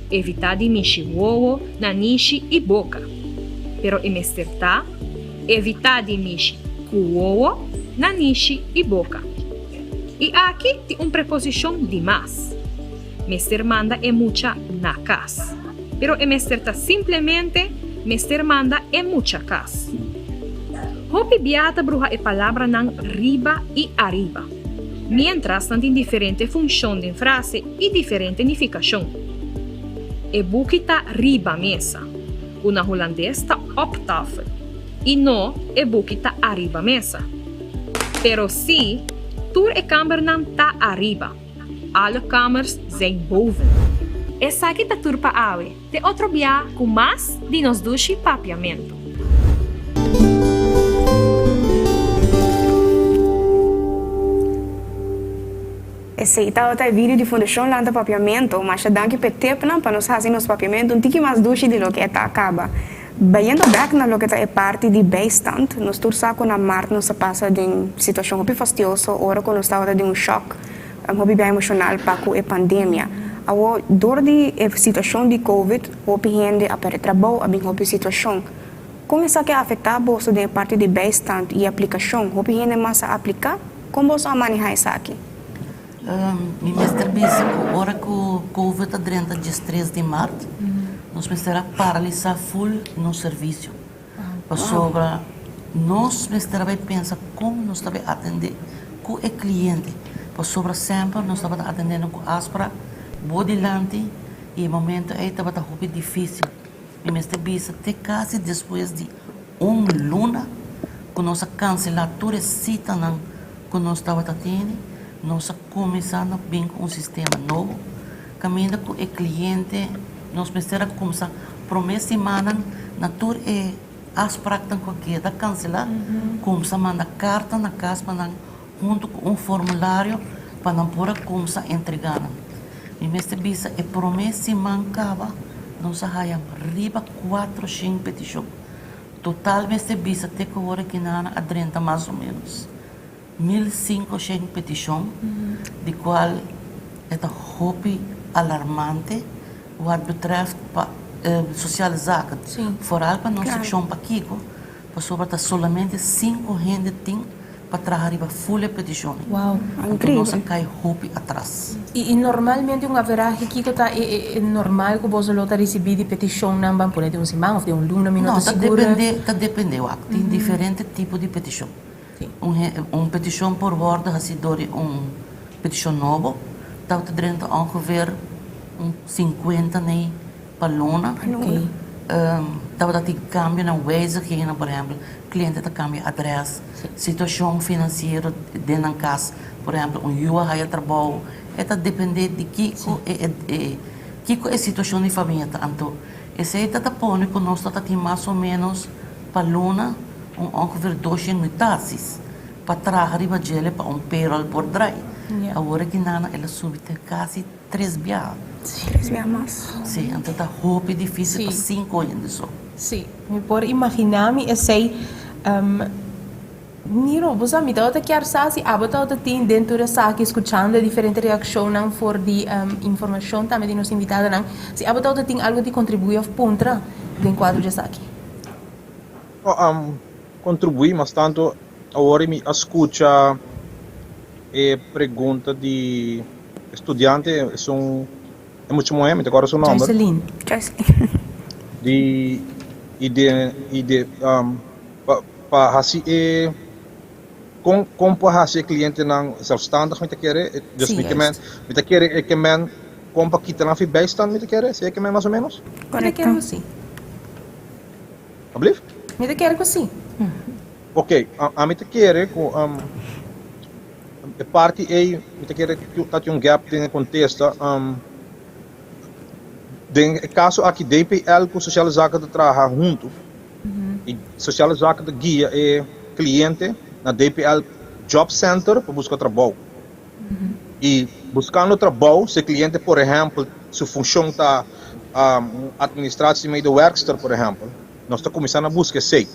Speaker 10: Evita di mishi wowo, nanishi y boca. Pero e mester ta, Evita di mishi cu wowo, nanishi y boca. Y aki tin un preposicion di mas. Mester manda e mucha na cas. Pero e mester ta simplemente. Mester manda e mucha kas. Hopi bia ta bruha e palabranan riba i ariba. Miéntras nan tin diferente funshon den frase i diferente nifikashon. E buki ta riba mesa, ku na hulandes ta op tafel, i no e buki ta ariba mesa. Pero sí, tur e kambernan ta ariba. Alle kamers zijn boven. Esaki ta tur pa awe. Te otro bia ku mas di nos dushi Papiamentu.
Speaker 2: Esei tabata e video di Fundashon Lanta Papiamentu. Masha danki p'e tipnan pa nos hasi nos papiamentu un tiki mas dushi di loke e ta kaba. Bayendo bek na loke ta e parti di bijstand, nos tur sa ku na mart nos a pasa den situashon hopi fastioso ora ku nos tabata den un shòk. Hopi bia emoshonal pa ku e pandemia. Awor, dor di e situashon di covid, hopi hende a pèrdè trabou, a bin hopi situashon. Kon esaki a afektá boso den e parti di bijstand i aplikashon? Hopi hende mas a apliká? Kon boso a manehá esaki?
Speaker 4: Mi mester bisa ku ora ku covid a drenta diestres di mart, nos mester a paralisá ful nos servisio. Pasobra nos mester a bai pensa kon nos ta bai atendé ku e kliente. Pasobra semper nos tabata atendendo ku afsprak bo dilanti i e momento ei tabata hopi difísil. Mi mester bisa te kasi despues di un luna ku nos a kanselá tur e sitanan ku nos tabata tene, nos a kuminsá na bin ku un sistema nobo kaminda ku e kliente nos mester a kumsa Prome simannan na tur e afspraknan ku a keda kanselá, kumsa manda karta na kas pa nan huntu ku un formulario pa nan por a kumsa entregá nan. Mi mester bisa e prome siman kaba nos a haya riba kuatroshen petishon. Total mester bisa te ku ora kinana a drenta mas o menos 1500 petishon, di kual e ta hopi alarmante wat betreft pa sociale zaken. Foral pa nos sekshon pakiko, pasobra ta solamente sinku hende tin pa traha riba ful e petishonnan. Anto nos a kai hopi atras.
Speaker 1: I normalmente un averahe kiko ta e normal ku boso lo ta risibí di petishonnan ban pone den un siman òf den un luna mi no ta sigur.
Speaker 4: No, ta depende wak. Tin diferente tipo di petishon. Un petishon por wòrdu hasi dor di un petishon nobo, tabata drenta ongeveer un sinkuenta nei pa luna. Tabata tin kambionan, wijzigingennan, por ehèmpel, kliente ta kambia adrès, situashon finansiero den nan kas, por ehèmpel, un yu a haya trabou, e ta dependé di kiko e kiko e situashon di famia ta. Anto esei ta ta pone ku nos ta tin mas o ménos pa luna. Un ongeveer doshen mutaties pa traha riba djele pa un payroll por draai. Awor aki nana el a subi te casi tres biaha.
Speaker 2: Tres biaha mas.
Speaker 4: Si, anto ta hopi dificil pa cinco hende so.
Speaker 1: Si, mi por imagina mi esey. Niro, bo sa mi tabata kier sa si abo tabata tin den tur esaki scuchando e diferente reaccionnan for di informacion tambe di nos invitadonan, si abo tabata tin algo di contribui of puntra den cuadro di esaki.
Speaker 7: No a contribui mas tanto awor mi a scucha e pregunta di estudiante esun e mucha muhe mi ta acorda su nomber
Speaker 1: Joyceline.
Speaker 2: Joyceline.
Speaker 7: Di y de y de pa pa haci e con con por haci e clientenan zelfstandig mi ta kere dus mi ke men mi ta kere e ke men con pa kita nan fi bijstand mi ta kere si e ke men mas o menos.
Speaker 1: Mi ta kere cu si.
Speaker 7: Alblief?
Speaker 1: Mi ta kere ku si.
Speaker 7: Ok, ami ta kere ku e parti ei mi ta kere ta tin un gap den e kontesta. Den e kaso aki DPL ku Sociale Zaken ta traha huntu i Sociale Zaken ta guia e kliente na DPL Job Center pa buska trabou. I buskando trabou, si e kliente por ehèmpel su funshon ta un administratiemedewerkster por ehèmpel, nos ta kuminsá na buska esei.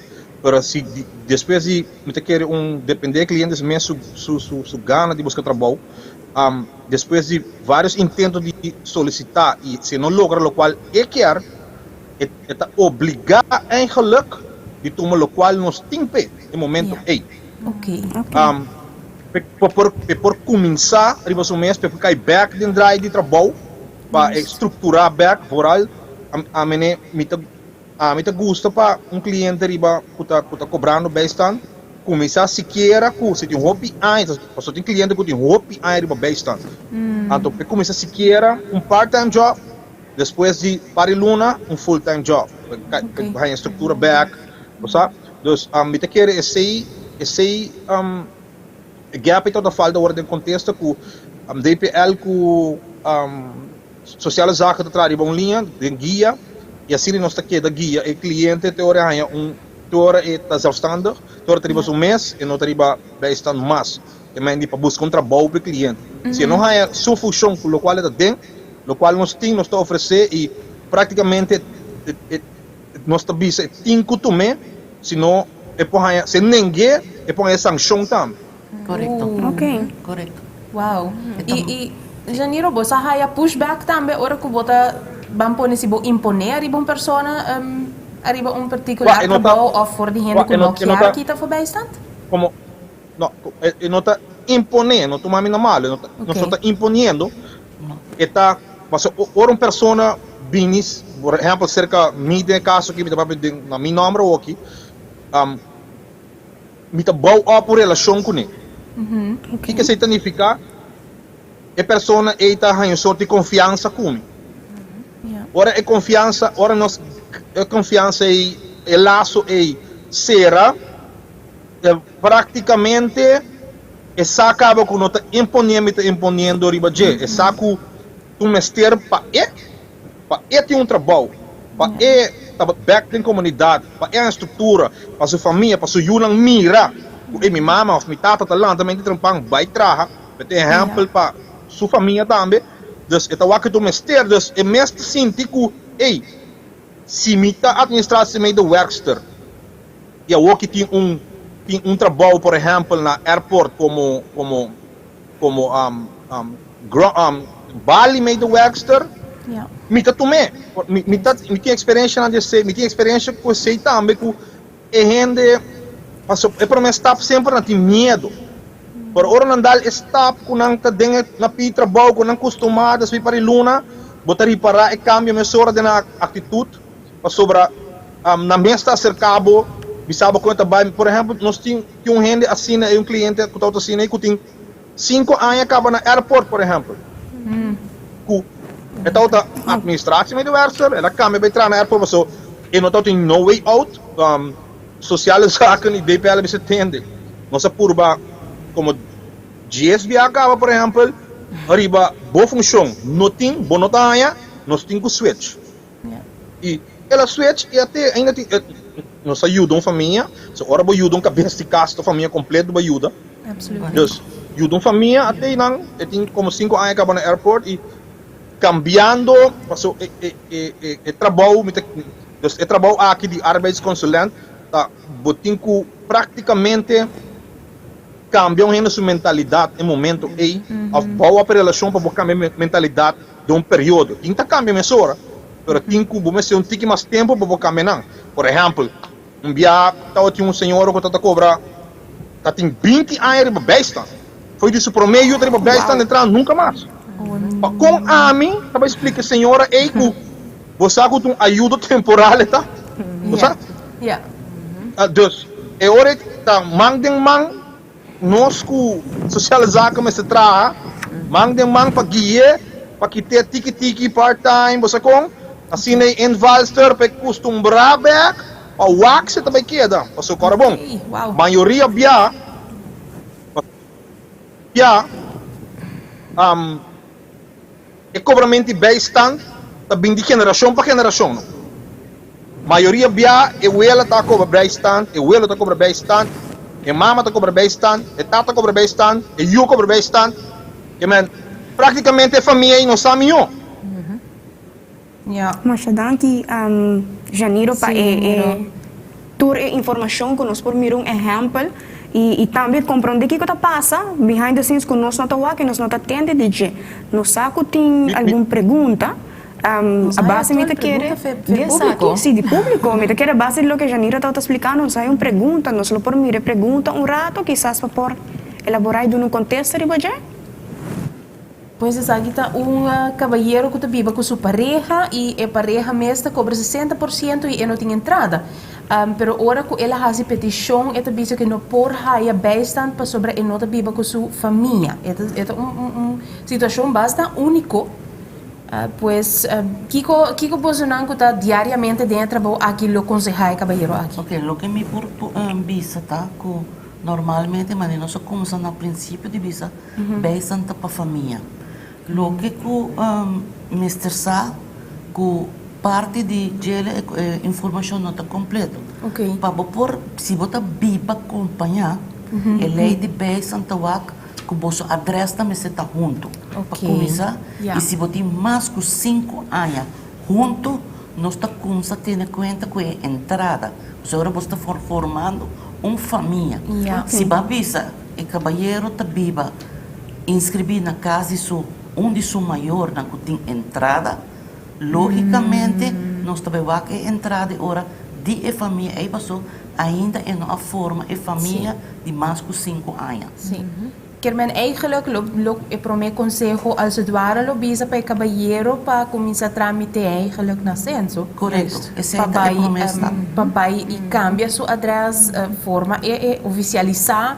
Speaker 7: Pero si despues di mi ta kere un dependé e kliente mes su su su gana di buska trabou, despues di vários intento di solisitá i si e no logra lokual e kier, e ta obligá eigenlik di tuma lokual nos tin p'e e momento ei. Pa por e por kuminsá riba su mes, pa e por kai bèk den draai di trabou, pa e strukturá bèk, vooral a mene mi ta. Ami ta gusta pa un cliente riba cu ta cu ta cobrando bijstand cuminsa sikiera cu si tin hopi aña, pasobra tin cliente cu tin hopi aña riba bijstand. Anto e cuminsa sikiera un part time job, despues di par di luna un full time job. Pa haña structura bek, bo sa. Dus mi ta kere esey esey e gap ei ta falta awor den contesta cu DPL cu Sociale Zaken ta traha riba un liña den guia y asina nos ta keda guia e cliente te ora e haña un te ora e ta zelfstandig, te ora ta riba su mes e no ta riba bijstand mas. E men di pa busca un trabou pa e cliente. Si e no haña su funcion cu locual e ta den, locual nos tin nos ta ofrece y practicamente e nos ta bisa e tin cu tum'e, si no e por haña, si e neng'e e por haña sancion tambe.
Speaker 4: Korekto. Korekto.
Speaker 1: Wow. I Janiro bo sa haya pushback tambe ora ku bo ta ban pone si bo imponé ariba un persona ariba un partikular trabou òf for di hende ku no kier kita for bijstand?
Speaker 7: Komo no e no ta imponé, no tuma mi na malo, nos no ta imponiendo, e ta pasobra ora un persona bini por ehèmpel serka mi den e kaso aki mi ta papia den na mi nòmber awoki. Mi ta bou op un relashon kuné. Kiko esei ta nifiká? E persona ei ta haña un sort di konfiansa ku mi. Ora e konfiansa, ora nos e konfiansa ei, e laso ei sera, praktikamente e sa kaba ku no ta imponé mi ta imponiendo riba dje. E sa ku un mester pa e. Pa e tin un trabou, pa e ta bek den komunidat, pa e haña struktura, pa su famia, pa su yunan mira ku e mi mama òf mi tata ta lanta mente trempan bai traha, e ta ehèmpel pa su famia tambe. Dus e ta wak ku mester, dus e mes ta sinti ku ey, si mi ta administratiemedewerkster i awor ki tin un tin un trabou por ehèmpel na airport komo komo komo baliemedewerkster, mi ta tum'é. Mi ta mi tin eksperensianan di esei, mi tin eksperensia ku esei tambe ku e hende pasobra e promé stap semper nan tin miedu. Pero ora nan dal e stap ku nan ta den e na pidi trabou ku nan kustumá despues pa di luna, bo ta ripará e kambio mesora den nan aktitut pasobra nan mes ta aserká bo, bisa bo kon e ta bai. Por ehèmpel nos tin un hende asina, un kliente ku tabata asina ku tin Cinco aña caba na airport por ehempel cu e tabata administratiemedewerker el a cambia bay traha na airport paso e no tabatin no way out sociale zaken y DPL a bisa tende nos a purba como dies bia caba por ehempel riba bo funcion no tin bo no ta haña nos tin cu switch y el a switch y a te ainda tin nos a yuda un famia so ora bo yuda un cabes di cas ta famia completo bo a yuda. Dus, yuda un famia a tei nan, e tin como cinco aña caba na airport y cambiando, paso e e e e e trabou mi ta, dus e trabou aki di arbeidsconsulent ta bo tin cu practicamente cambia un hende su mentalidad e momento ey of bou op e relacion pa bo cambia mentalidad den un periodo. Tin ta cambia mesora, pero tin cu bo mester un tiki mas tempo pa bo cambia nan. Por ehempel, Un bia tabatin un señora ku ta kobra ta tin binti aña riba bijstand. Foi di su promé yu ta riba bijstand e traha nunka mas. Pa kon ami ta bai splika e señora ei ku bo sa ku ta un ayudo temporal e ta? Bo sa? Dus e ora ei ta man den man Nos ku Sociale Zaken mester traha man den man pa gui'é, pa kit'é tiki tiki, part time, bo sa kon? Asina e invalster pa e kustumbrá bèk pa wak si e ta bai keda. Pasobra kòrda bon, mayoria bia, bia, E kobramento di bijstand ta bin di generashon pa generashon. Mayoria bia e wela ta kobra bijstand, e welo ta kobra bijstand, e mama ta kobra bijstand, e tata kobra bijstand, e yu kobra bijstand. Ke men, praktikamente e famia ei no sa mihó.
Speaker 2: Masha danki Janiro pa e tur e informashon ku nos por mira un ehèmpel i tambe komprondé kiko ta pasa behind the scenes ku nos no ta wak i nos no ta tende di dje. Nos sa ku tin algun pregunta a base mi ta kere di esaki, si di públiko, mi ta kere a base di loke Janiro tabata splikando nos hay un pregunta, nos lo por mira e pregunta un rato kisas pa por elaborá i duna un kontesta riba dje.
Speaker 1: Pues esaki ta un cabayero cu ta biba cu su pareha y e pareha mes ta cobra 60% y e no tin entrada. Pero ora cu el a haci peticion e ta bisa cu e no por haya bijstand pasobra e no ta biba cu su famia. E ta e ta un un un situacion basta unico. Pues kico kico bosonan cu ta diariamente den e trabou aki lo conseha e cabayero aki?
Speaker 4: Ok, loke mi por bisa ta cu normalmente manera nos a cuminsa na principio di bisa Bijstand ta pa famia. Loke ku mester sa ku parti di djele e informashon no ta kompleto. Pa bo por, si bo ta biba kompañá, e lei di bijstand ta wak ku boso adrès ta mester ta huntu. Pa kuminsá, i si bo tin mas ku sinku aña huntu, nos ta kumsa tene kuenta ku e entrada. Pasobra ora bo ta formando un famia. Si bo a bisa. E kabayero ta biba inskribí na kas di su un di su mayornan ku tin entrada. Lógikamente nos ta bai wak e entrada e ora di e famia ei pasó ainda e no a forma e famia di mas ku sinku aña.
Speaker 1: Sí. Kier men eigenlijk lo lo e promé konseho als het ware lo bisa pa e kabayero pa kuminsá trámite eigenlijk na senso.
Speaker 4: Korekto. Esei ta e promé stap.
Speaker 1: Pa bai i kambia su adrès, forma e e ofisialisá.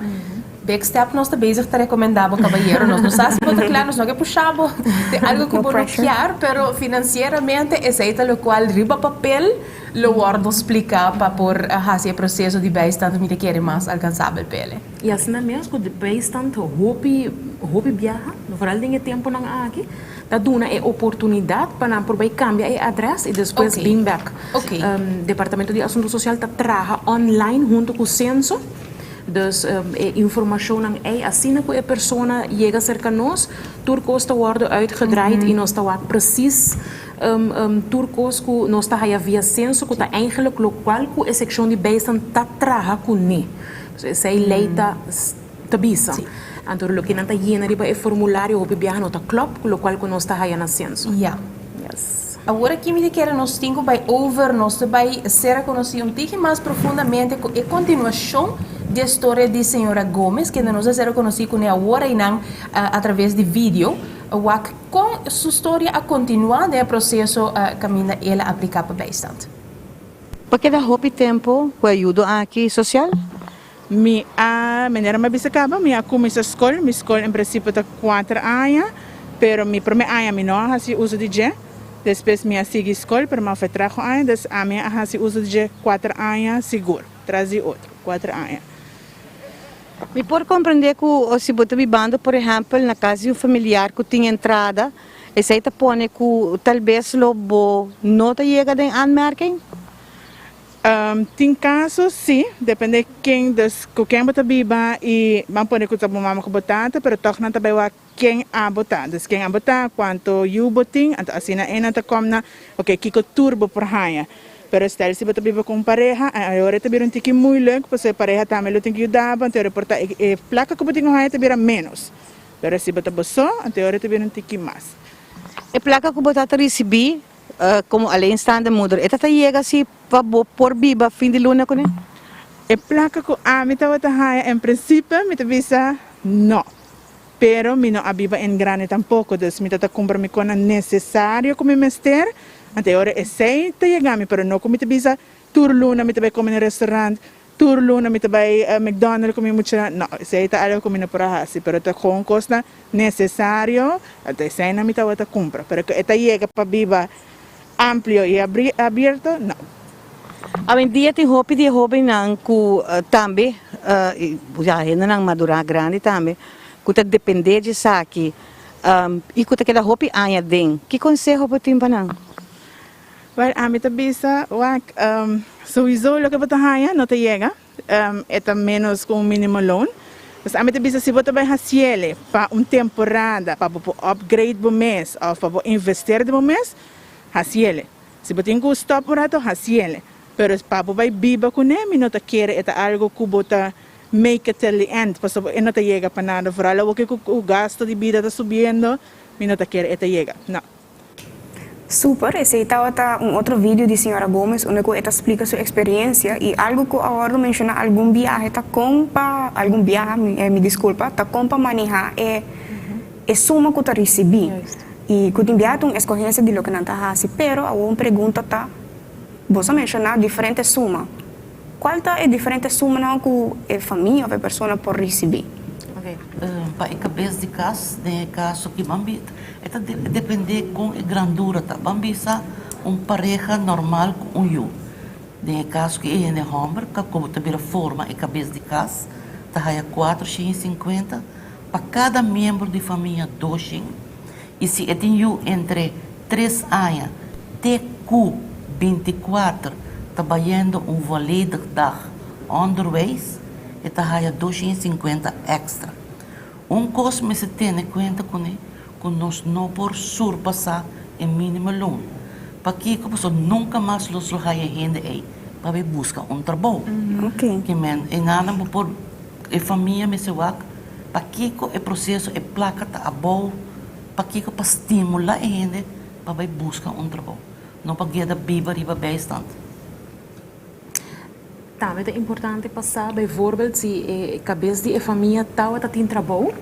Speaker 1: Big step nos ta bezig ta rekomendá bo kabayero. Nos no sa si bo ta kla, nos no ke pusha bo den algu ku bo no kier, pero finansieramente esei ta lokual riba papel lo wòrdu spliká pa por hasi e proseso di bijstand mi ta kere mas alkansabel p'e.
Speaker 3: I asina mes ku bijstand hopi hopi biaha, vooral den e tempunan aki, ta duna e oportunidat pa nan por bai kambia e adrès i despues bin bèk. Departamento di Asuntu Sosial ta traha online huntu ku Senso, dus e informashonnan ei asina ku e persona yega serka nos, tur kos ta wòrdu uitgedraaid i nos ta wak presis tur kos ku nos ta haya via Senso ku ta eigenlijk lokual ku e sekshon di bijstand ta traha kuné. Esei lei ta ta bisa. Anto loke nan ta yena riba e formulario hopi biaha no ta klòp ku lokual ku nos ta haya na senso.
Speaker 1: Ya.
Speaker 3: Yes.
Speaker 1: Awor aki mi ta kere nos tin ku bai over, nos ta bai sera konosí un tiki mas profundamente ku e kontinuashon di e storia di señora Gomez, kende nos a sera konosí kuné awor einan atraves di video. Wak kon su storia a kontinuá den e proseso kaminda el a apliká pa bijstand.
Speaker 5: Pa keda hopi tempo ku e ayudo aki sosial?
Speaker 6: Mi a, manera mi a bisa kaba, mi a kuminsá skol. Mi skol en prinsipio ta kuater aña, pero mi promé aña mi no a hasi uso di dje. Despues mi a sigui skol, pero mi a vertraag un aña, dus ami a hasi uso di dje kuater aña sigur, tras di otro, kuater aña.
Speaker 5: Mi por komprendé ku si bo ta bibando, por ehèmpel, na kas di un familiar ku tin entrada, Esei ta pone ku tal bes lo bo no ta yega den aanmerking?
Speaker 6: Tin kaso si, depende ken, dus ku ken bo ta biba i ban pone ku ta bo mama ku bo tata, pero tòg nan ta bai wak ken abo ta, dus ken abo ta, kuantu yu bo tin, anto asina ei nan ta kòm na oke kiko tur bo por haña. Pero stel si bo ta biba ku un pareha, awor e ta bira un tiki moeilijk, pasobra e pareha tambe lo tin ku yuda bo, anto e por ta e plaka ku bo tin ku haña ta bira ménos. Pero si bo ta bo so, anto e ora ta bira un tiki mas.
Speaker 5: E plaka ku bo ta ta risibí komo alleenstaande moeder, e ta ta yega si pa bo por biba fin di luna kuné?
Speaker 6: E plaka ku ami tabata haña en prinsipio mi ta bisa no. Pero mi no a biba en grande tampoko, dus mi ta ta kumpra mi konan nesesario ku mi mester, anto e ora esei ta yega mi, pero no ku mi ta bisa tur luna mi ta bai kome na restaurant, Tur luna mi ta bai McDonald ku mi muchanan. No, esei ta algo ku mi no por a hasi, pero ta kon kosnan nesesario, anto eseinan mi tabata kumpra. Pero ku e ta yega pa biba amplio i abierto, no.
Speaker 5: Awendia tin hopi di e hobennan ku tambe, ya hendenan madurá grandi tambe, ku ta dependé di esaki i ku ta keda hopi aña den. Ki konseho bo tin pa nan?
Speaker 6: Wel, ami ta bisa, wak, souiso loke bo ta haña no ta yega, e ta ménos ku un minimo loan. Dus ami ta bisa si bo ta bai hasiele pa un temporada pa bo por upgrade bo mes òf pa bo investeer den bo mes, hasiele. Si bo tin ku stòp un rato, hasiele. Pero pa bo bai biba kuné mi no ta kere e ta algu ku bo ta make it till the end, pasobra e no ta yega pa nada. Vooral awoke ku gasto di bida ta subiendo, mi no ta kere e ta yega, no.
Speaker 2: Super, esey tabata un otro video di señora Gomez unda cu e ta splica su experiencia y algo cu a wordo menciona algun biahe ta con pa, algun biaha mi disculpa, ta con pa maneha e. E suma ku ta risibí i ku tin biaha ta un eskohensia di loke nan ta hasi. Pero awor un pregunta ta, Boso a menshoná diferente suma. Kual ta e diferente sumanan ku e famia òf e persona por risibí?
Speaker 4: Pa e kabes di kas, den e kaso ki ban bi, e ta dependé kon e grandura ta. Ban bisa un pareha normal ku un yu. Den e kaso ki e hende hòmber ka komo ta bira forma e kabes di kas, ta haya 450. Pa kada miembro di famia doshin i si e tin yu entre tres aña te ku 24 ta bayendo un volledig dag onderwijs, e ta haya 250 èkstra. Un kos mester tene kuenta kuné ku nos no por surpasá e minimumloon. Pakiko? Pasobra nunka mas los lo haya hende ei pa bai buska un trabou. Ke men e nan bo por. E famia mester wak pakiko e proseso e plaka ta abou, pakiko pa stimula e hende pa bai buska un trabou, no pa keda biba riba bijstand.
Speaker 3: Tambe ta importante pa sa bijvoorbeeld si e kabes di e famia tawata tin trabou,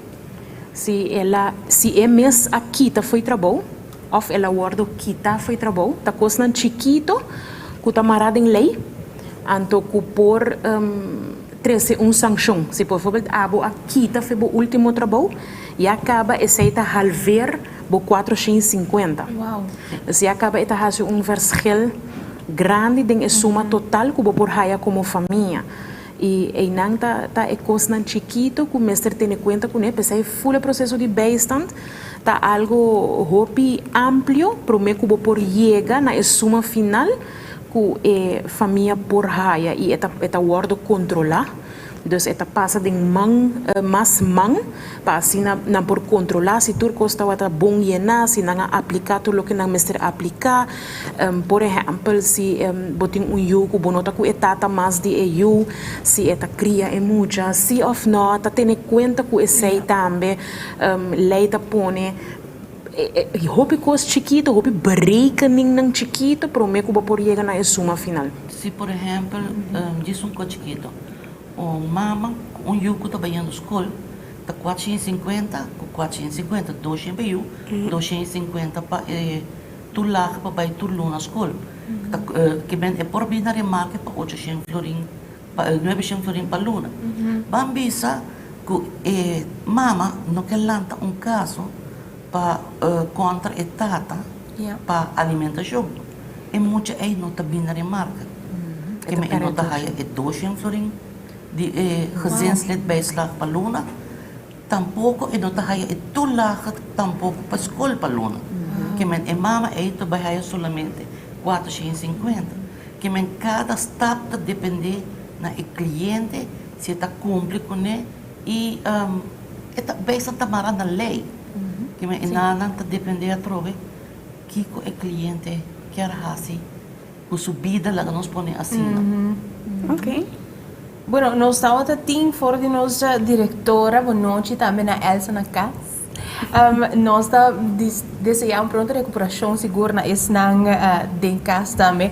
Speaker 3: si el a si e mes a kita fo'i trabou òf el a wòrdu kita fo'i trabou, ta kosnan chikito ku ta mará den lei anto ku por Trese un sankshon. Si bijvoorbeeld abo a kita fe bo ultimo trabou, ya kaba esei ta halveer bo 450. Dus ya kaba e ta hasi un verschil grandi den e suma total ku bo por haya komo famia. I einan ta ta e kosnan chikito ku mester tene kuenta kuné. P'esei ful e proseso di bijstand ta algo hopi amplio promé ku bo por yega na e suma final. Ku e famia por haya i e ta e ta wòrdu kontrolá. Dus e ta pasa den man mas man pa asina nan por kontrolá si tur kos tabata bon yená, si nan a apliká tur loke nan mester apliká. Por ehèmpel si bo tin un yu ku bo no ta ku e tata mas di e yu, si e ta kria e mucha, si òf nò, ta tene kuenta ku esei tambe. Lei ta pone. Hopi kos chikito, hopi berekeningnan chikito promé ku bo por yega na e suma final.
Speaker 4: Si por ehèmpel djis un kos chikito, un mama ku un yu ku ta bayendo skol ta 450 ku 450, 200 pa e yu, 250 pa e toelage pa bai tur luna skol. Ta ke men e por bini na remarke pa 800 florin, pa 900 florin pa luna. Ban bisa ku e mama no ke lanta un kaso pa kontra e tata pa alimentashon. E mucha ei no ta bini na remarke. Ke men e no ta haya e 200 florin di e gezinslidbijslag pa luna, tampoko e no ta haya e toelage tampoko pa skol pa luna. Ke men e mama ei ta bai haya solamente 450. Ke men kada stap ta depende na e kliente si e ta kumpli kuné i e ta beisan ta mara na lei. Ke men e nannan ta depende atrobe kiko e kliente kier hasi ku su bida, laga nos pone asina.
Speaker 2: Ok.
Speaker 1: Bueno, nos tabata tin for di nos directora, bon nochi tambe na Elsa na cas. Nos ta desea un pronto recuperacion sigur na esnan den cas tambe.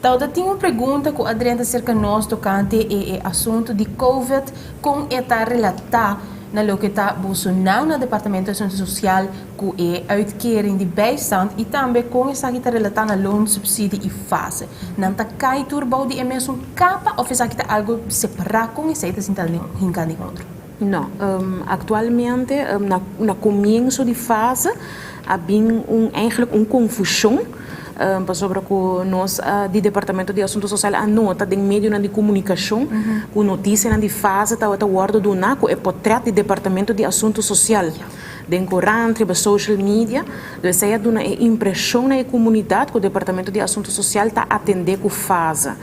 Speaker 1: Tabata tin un pregunta cu a drenta cerca nos tocante e asunto di Covid, con e ta relata na loke ta bosonan na Departamento di Asunto Social cu e uitkering di bijstand y tambe con esaki ta relata na loonsubsidie y fase. Nan ta cay tur bou di e mesun capa of esaki ta algo separa? Con esey ta sinta hinca den otro?
Speaker 3: No, actualmente na na comienso di fase a bin un eigenlijk un confusion pasobra cu nos di Departamento di Asunto Social a nota den medionan di comunicacion cu noticianan di fase tabata wordo duna cu e potret di Departamento di Asunto Social. Den korant, riba social media, do esei a duna e impreshon na e komunidat ku Departamento di Asuntu Sosial ta atendé ku fase.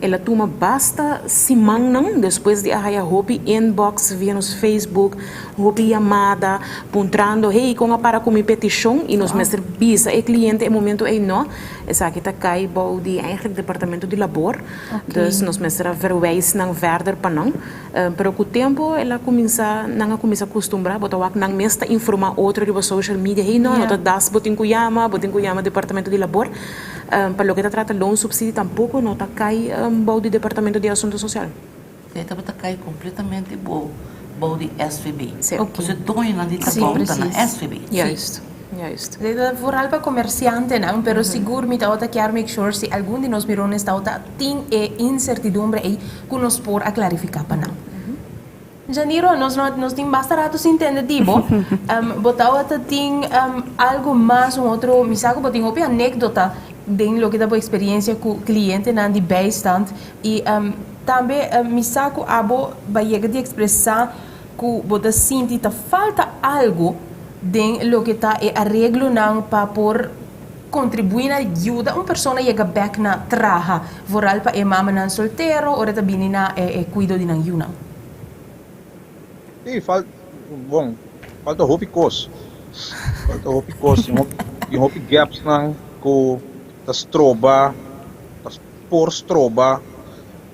Speaker 3: El a tuma basta simannan despues di a haya hopi inbox via nos Facebook, hopi yamada puntrando, hey, kon a para ku mi petishon? I nos mester bisa e kliente e momento ei no, esaki ta kai bou di eigenlijk Departamento di Labor, dus nos mester a verwijs nan verder pa nan. Pero ku tempu el a kuminsá, nan a kuminsá kustumbrá, bo ta wak nan mes ta informá otro riba social media, hey no, no ta das bo tin ku yama, bo tin ku yama departamento di labor. Pa loke ta trata loonsubsidie tampoko no ta kai bou di departamento di asuntu sosial.
Speaker 4: E tabata kai kompletamente bou. bou di SVB. Pues e doñonan di trabou ta na SVB.
Speaker 3: Juist, juist.
Speaker 1: Esei ta vooral pa comerciantenan, pero sigur mi tabata kier make sure si algun di nos mirones tabata tin e incertidumbre ei cu nos por a clarifica pa nan. Janiro, nos no nos tin basta rato sin tende di bo. Bo tabata tin algo mas, un otro, mi sa cu bo tin hopi anecdota den loke ta bo experiencia cu clientenan di bijstand y tambe mi sa cu abo ba yega di expresa cu bo ta sinti ta falta algo den loke ta e areglonan pa por contribui na yuda un persona yega bek na traha, vooral pa e mamanan soltero ora ta bini na e cuido di nan yunan.
Speaker 7: Sí, fal, bon, falta hopi cos. Falta hopi cos, tin hopi, tin hopi gapsnan cu ta stroba, ta por stroba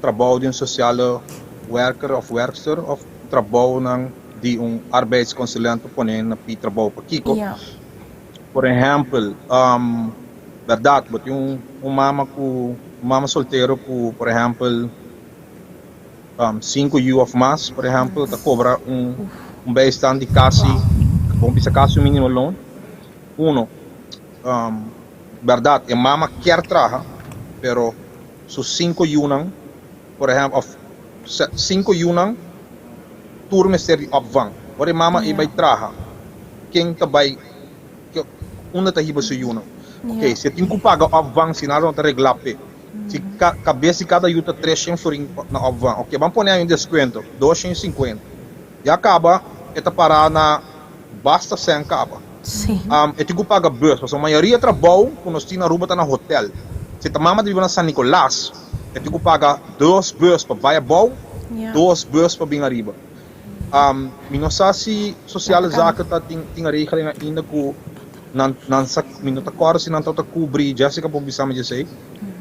Speaker 7: trabou di un sociale werker of werkster of trabounan di un arbeidsconsulent pa pone na pi trabou. Pakico? Por ehèmpel, bèrdat bo tin un mama ku un mama soltero ku por ehèmpel sinku yu òf mas, por ehèmpel, ta kobra un un bijstand di kasi, bon bisa kasi un minimo loon. Uno, bèrdat e mama kier traha, pero su sinku yunan, por ehèmpel, òf sinku yunan tur mester di opvang. Ora e mama ei bai traha, ken ta bai, unda ta hiba su yunan? Ok, si e tin ku paga opvang, si nada no ta reglá p'e. Si kabes di kada yu ta treshen florin na opvang, ok, ban pone ai un deskuento, doshen i sinkuenta. Ya kaba e ta pará na basta sèn kaba. E tin ku paga bus, pasobra mayoria trabou ku nos tin na Aruba ta na hotel. Si ta mama ta biba na San Nicolas, e tin ku paga dos bus pa bai abou, dos bus pa bin ariba. Mi no sa si Sociale Zaken ta tin tin regeling ainda ku nan nan sa mi no ta kòrda si nan tabata kubri, Jessica por bisa mi djesei,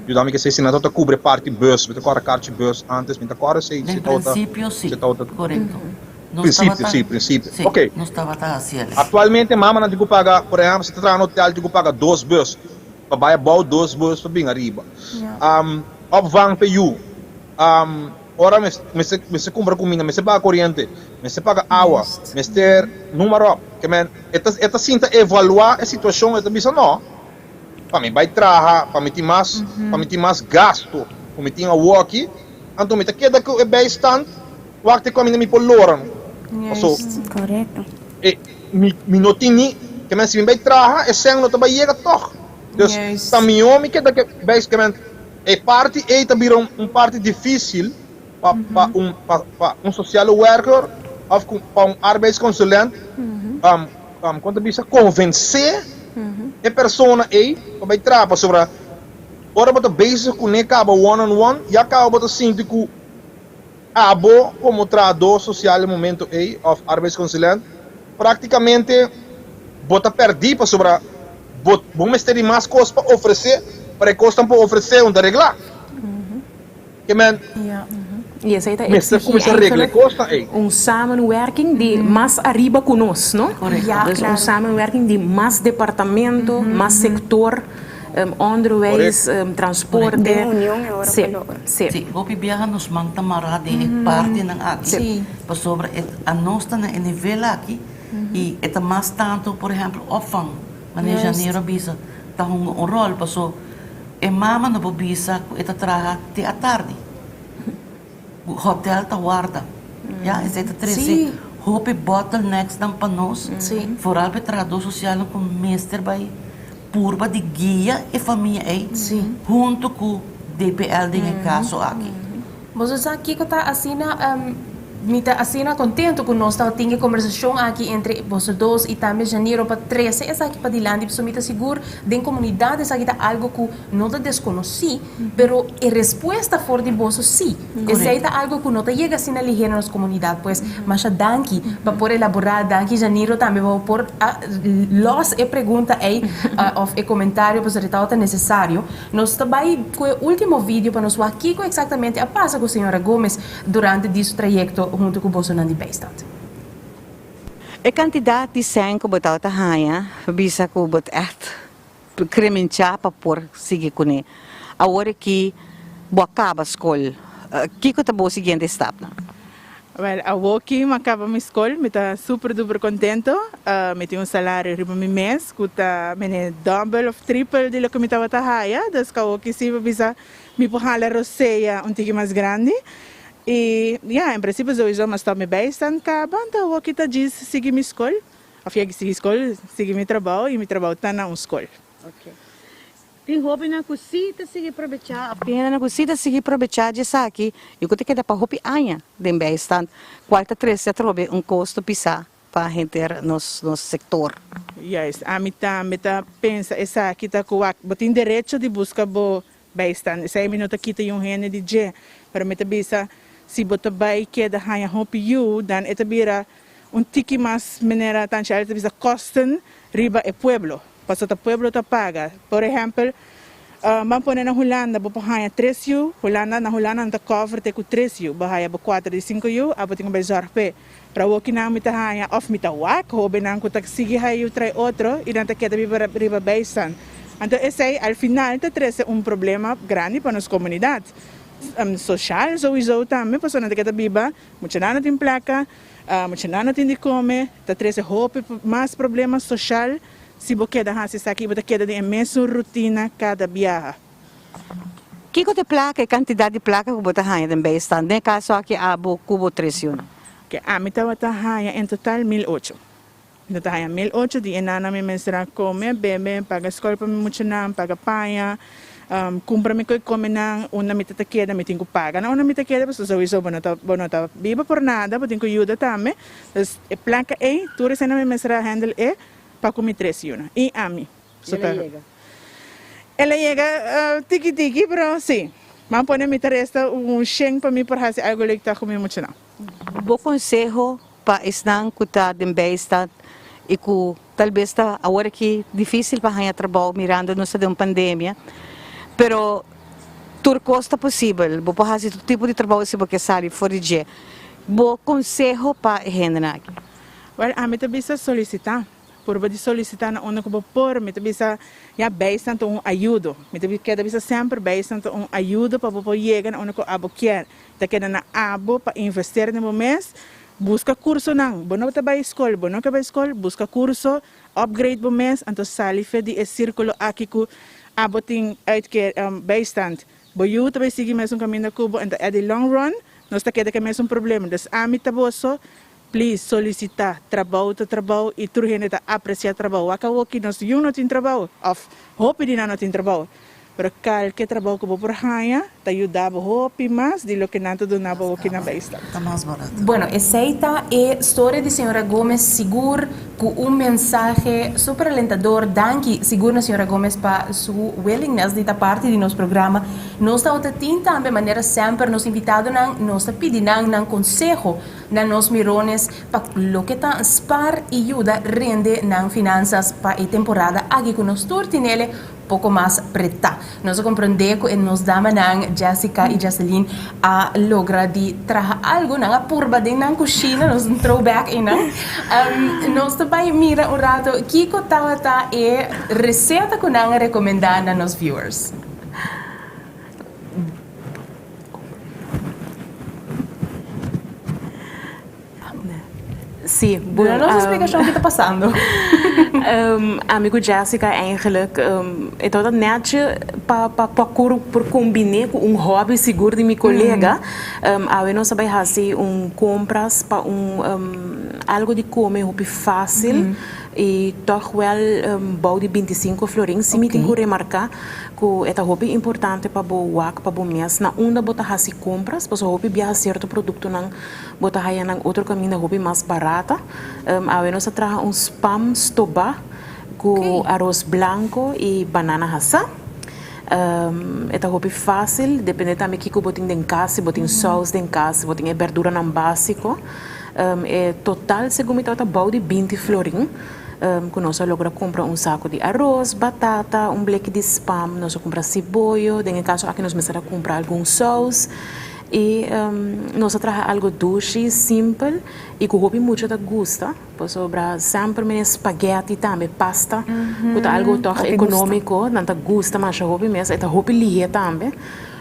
Speaker 7: yuda mi kesei si nan tabata kubri e parti bus, mi ta kòrda karchi bus antes, mi ta kòrda si
Speaker 4: Den
Speaker 7: si tabata
Speaker 4: prinsipio si,
Speaker 7: si tabata
Speaker 4: korekto. Nos
Speaker 7: Prinsipio
Speaker 4: tabata
Speaker 7: si, prinsipio.
Speaker 4: si,
Speaker 7: Ok.
Speaker 4: nos tabata hasi el.
Speaker 7: Aktualmente mamanan tin ku paga, por ehèmpel si ta traha na hotel tin ku paga dos bus pa bai abou, dos bus pa bin ariba. Opvang pa e yu. Ora mester mester kumpra kuminda, mester paga koriente, mester paga awa, mester noem maar op. Ke men e ta e ta sinta evaluá e situashon, e ta bisa no, pa mi bai traha, pa mi tin mas, pa mi tin mas gasto ku mi tin awoki, anto mi ta keda ku e bijstand wak te ku ami mi por lora no. Paso e mi mi no tin ni, ke men si mi bai traha e sèn no ta bai yega tòg. Dus ta mihó mi keda ku e bijstand, ke men. E parti ei ta bira un parti difísil pa pa un pa pa un sociale werker òf ku pa un arbeidsconsulent kon ta bisa konvensé e persona ei pa bai traha pasobra ora bo ta bezig kuné kaba one on one ya kaba bo ta sinti ku abo komo trahadó sosial e momento ei òf arbeidsconsulent práktikamente bo ta pèrdí pasobra bo bo mester di mas kos pa ofresé, pero e kosnan pa ofresé un ta reglá. Ke men
Speaker 3: I esei ta
Speaker 7: mester
Speaker 3: exigí
Speaker 7: kuminsá regla e
Speaker 3: eigenlijk
Speaker 7: kosnan ei.
Speaker 3: un samenwerking di mas ariba ku nos, no?
Speaker 4: Korekto.
Speaker 3: Dus un samenwerking di mas departamento, mas sektor, onderwijs, transporte.
Speaker 2: Den union e ora
Speaker 3: Sí,
Speaker 2: pa logra.
Speaker 3: sí.
Speaker 4: Sí, hopi biaha nos man ta mará den e partinan aki, pasobra e anos ta na e nivel aki i e ta mas tantu, por ehèmpel, opvang, manera Janero a bisa, ta hunga un ròl, paso e mama no por bisa ku e ta traha te atardi. Hotel ta warda. Ya, esei ta trese hopi bottlenecks-nan pa nos, foral pa e trahadó sosialnan ku mester bai purba di guia e famia ei huntu ku DPL den e kaso aki.
Speaker 1: Boso sa kiko ta asina? Mi ta asina contento cu nos ta tin e conversacion aki entre boso dos y tambe Janiro pa trece esaki padilanti pasobra mi ta sigur den comunidad esaki ta algo cu no ta desconoci pero e respuesta for di boso si. Esey ta algo cu no ta yega asina lihe na nos comunidad pues masha danki pa por elabora danki Janiro tambe pa bo por a los e pregunta ey of e comentario pasobra e tabata necesario. Nos ta bay cu e ultimo video pa nos wak kico exactamente a pasa cu señora Gomez durante di su trayecto hunto cu bosonan di bijstand.
Speaker 5: E kantidat di sèn ku bo tabata haña bisa ku bo ta ègt kremenchá pa por sigui kuné. Awor aki bo a kaba skol, kiko ta bo siguiente stapnan?
Speaker 6: Wel, awoki mi a kaba mi skol, mi ta super duper kontento. Mi tin un salario riba mi mes ku ta mene dòbel òf tripel di loke mi tabata haya. Dus ku awoki si bo bisa mi por hala rosea un tiki mas grandi. I ya, en prinsipio souiso mi a stòp mi bijstand kaba, anto awoki ta djis sigui mi skol. Òf ya sigui skol, sigui mi trabou i mi trabou ta na un skol.
Speaker 5: Tin hóbennan ku sí ta sigui probechá òf tin hendenan ku sí ta sigui probechá di esaki i ku ta keda pa hopi aña den bijstand, kual ta trese atrobe un kosto pisá pa henter nos nos sektor.
Speaker 6: Juist, ami tambe ta pensa esaki ta ku wak bo tin derecho di buska bo bijstand, esei mi no ta kita yun hende di dje, pero mi ta bisa si bo ta bai keda haña hopi yu dan e ta bira un tiki mas manera Tanchi Alice ta bisa kosten riba e pueblo. Paso ta pueblo ta paga. Por ehempel, ban pone na Hulanda bo por haña tres yu, Hulanda na Hulanda nan ta cover te ku tres yu, bo haya bo kuater di sinku yu, abo tin ku bai zorg p'e. Pero awoki nan mi ta haña of mi ta wak hobennan ku ta sigui haya yu trai otro i nan ta keda biba riba bijstand. Anto esei al final ta trese un problema grandi pa nos komunidat. Sosial souiso tambe pasobra nan ta keda biba, muchanan no tin plaka, Muchanan no tin di kome, ta trese hopi mas problema soshal si bo keda hasi esaki i bo ta keda den e mesun rutina kada biaha.
Speaker 5: Kiko ta e plaka, e kantidat di plaka ku bo ta haña den bijstand? Den e kaso aki abo ku bo tres yunan.
Speaker 6: Ke ami tabata haña en total 1008. Mi ta haña 1008 di e nana mi mester a kome, bebe, paga skol pa mi muchanan, paga paña, kumpra mi koe kome nan, unda mi ta ta keda mi tin ku paga na unda mi ta keda pasobra souiso bo no ta bo no ta biba por nada, bo tin ku yuda tambe. Dus e plaka ei tur esei mi mester a handle e pa ku mi tres yunan i ami.
Speaker 5: I el a yega?
Speaker 6: El a yega tiki tiki pero si. Nan pone mi ta resta un shen pa mi por hasi algu leuk ta ku mi muchanan.
Speaker 5: Bo konseho pa esnan ku ta den bijstand i ku talbes ta awor aki difísil pa haña trabou mirando nos ta den un pandemia, pero tur kos ta posibel, bo por hasi tur tipo di trabou si bo ke sali for di dje. Bo konseho pa e hendenan aki?
Speaker 6: Wèl, ami ta bisa solisitá. Purba di solisitá na unda ku bo por. Mi ta bisa, ya, bijstand ta un ayudo. Mi ta keda bisa semper, bijstand ta un ayudo pa bo por yega na unda ku abo kier. Ta keda na abo pa investeer den bo mes, buska kursonan, bo no ta bai skol, bo no ke bai skol, buska kurso, upgrade bo mes, anto sali fe di e sirkulo aki ku abo tin uitkeer, bijstand. Bo yu ta bai sigui mesun kaminda ku bo, anto at the long run nos ta keda ku e mesun problema. Dus ami ta boso, please solisita, trabou ta trabou i tur hende ta apresia trabou. Wak awoki nos yu no tin trabou òf hopi di nan no tin trabou. Pero kalke trabou ku bo por haña ta yuda bo hopi mas di loke nan ta duna bo awoki na bijstand.
Speaker 4: Ta mas barato.
Speaker 1: Bueno, esei ta e storia di señora Gomez sigur ku un mensahe super alentador. Danki sigur na señora Gomez pa su willingness di ta parti di nos programa. Nos tabata tin tambe manera semper nos invitadonan nos ta pidi nan nan konseho na nos mirones pa loke ta spar i yuda rende nan finansas pa e temporada aki ku nos tur tinele Poko mas pretá. Nos a komprondé ku e nos damanan Jessica i Jesseline a logra di traha algu. Nan a purba den nan kushina, nos un throwback einan. Nos ta bai mira un rato kiko tabata e reseta ku nan a rekomendá na nos viewers.
Speaker 3: Sí,
Speaker 1: Duna nos un splikashon ki ta pasando.
Speaker 3: Ami ku Jessica eigenlijk e tabata nètje pa pa pa por kombiné ku un hòbi sigur di mi kolega. Awe nos a bai hasi un kompras pa un algu di kome hopi fásil i tòg wèl bou di bintisinko florin. Si mi tin ku remarká ku e ta hopi importante pa bo wak pa bo mes na unda bo ta hasi kompras pasobra hopi biaha sierto produktonan Bo ta haya nan otro kaminda hopi mas barata. Awe nos a traha un spam stobá ku aros blanko i banana hasá. E ta hopi fásil, depende tambe kiko bo tin den kas, si bo tin sous den kas, si bo tin e berduranan básiko. E total segun mi tabata bou di binti florin ku nos a logra kumpra un saku di aros, batata, un bleki di spam, nos a kumpra siboyo, den e kaso aki nos mester a kumpra algun sous. I nos a traha algo dushi, simpel i ku hopi mucha ta gusta, pasobra semper mene spaghetti tambe, pasta, ku ta algo tòg ekonómiko, nan ta gusta masha hopi mes, e ta hopi lihé tambe.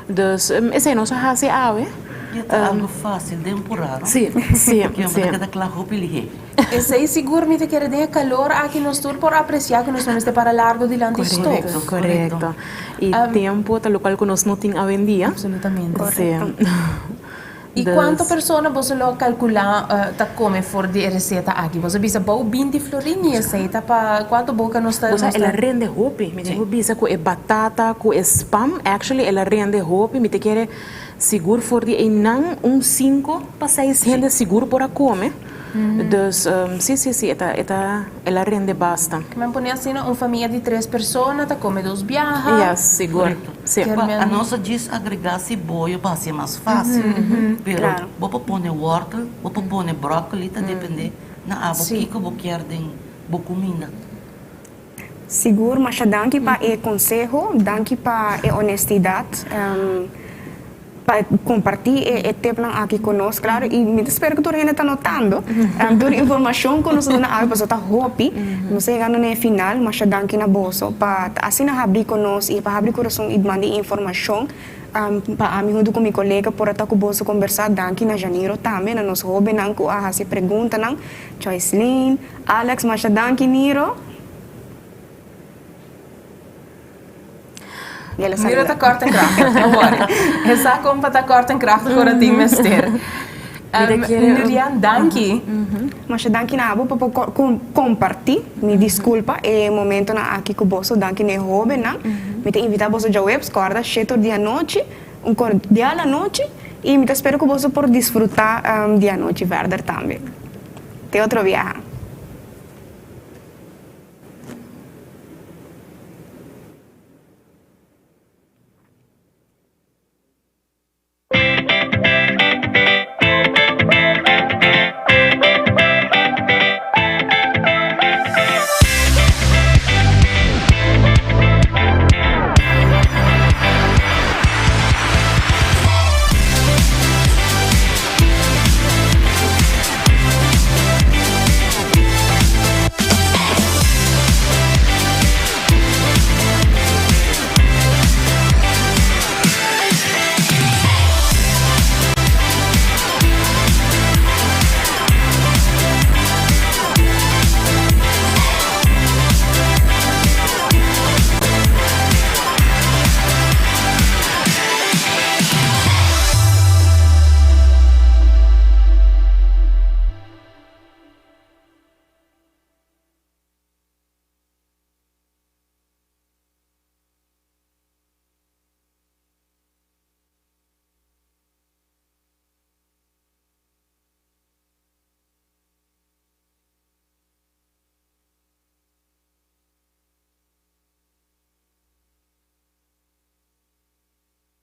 Speaker 3: Dus esei nos a hasi awe.
Speaker 4: E ta algo fácil den purá, no?
Speaker 3: Sí, sí,
Speaker 4: Porque
Speaker 3: sí.
Speaker 4: bo ta keda kla hopi lihé.
Speaker 1: Esei sigur mi ta kere den e kalor aki nos tur por apresiá ku nos no mester para largo dilanti stof.
Speaker 3: Korekto, korekto. I tempu ta lokual ku nos no tin awendia.
Speaker 1: Absolutamente.
Speaker 3: Sí.
Speaker 1: I kuantu persona boso lo kalkulá ta kome for di e reseta aki? Boso bisa bou 20 florin i esei ta pa kuantu boka nos ta.
Speaker 3: Bo sa el a rende hopi. Mi tin ku bisa ku e batata ku e spam actually el a rende hopi. Mi ta kere sigur for di einan un sinku pa seis hende sigur por a kome. Dus si si si e ta e ta el a rende basta.
Speaker 1: Men pone asina un famia di tres persona ta kome dos biaha.
Speaker 3: Yes, sigur.
Speaker 4: Si. Pa nos a djis agrega siboyo pa hacié mas facil, pero bo por pone wortel, bo por pone broccoli, ta depende na abo kico bo kier den bo cuminda.
Speaker 2: Sigur, masha danki pa e conseho, danki pa e honestidad. Pa comparti e tipnan aki cu nos, claro, y mi ta spera cu tur hende ta notando tur informacion cu nos a duna awe pasobra ta hopi. Nos ta yegando na e final, masha danki na boso pa ta asina habri cu nos y pa habri curason y manda e informacion pa ami hunto cu mi colega por a ta cu boso combersa. Danki na Janiro tambe, na nos hobennan cu a haci preguntanan, Joyceline, Alex, masha danki Niro.
Speaker 1: Mira ta kort en krachtig, no worry. E sa kon pa ta kort en krachtig ora tin mester. Nurian, danki.
Speaker 2: Masha danki na abo pa por kompartí, mi diskulpa, e momentonan aki ku boso. Danki na e hóbennan. Mi ta invitá boso djaweps, kòrda, shete or di anochi, un kordial anochi, i mi ta spera ku boso por disfrutá di anochi verder tambe. Te otro biaha.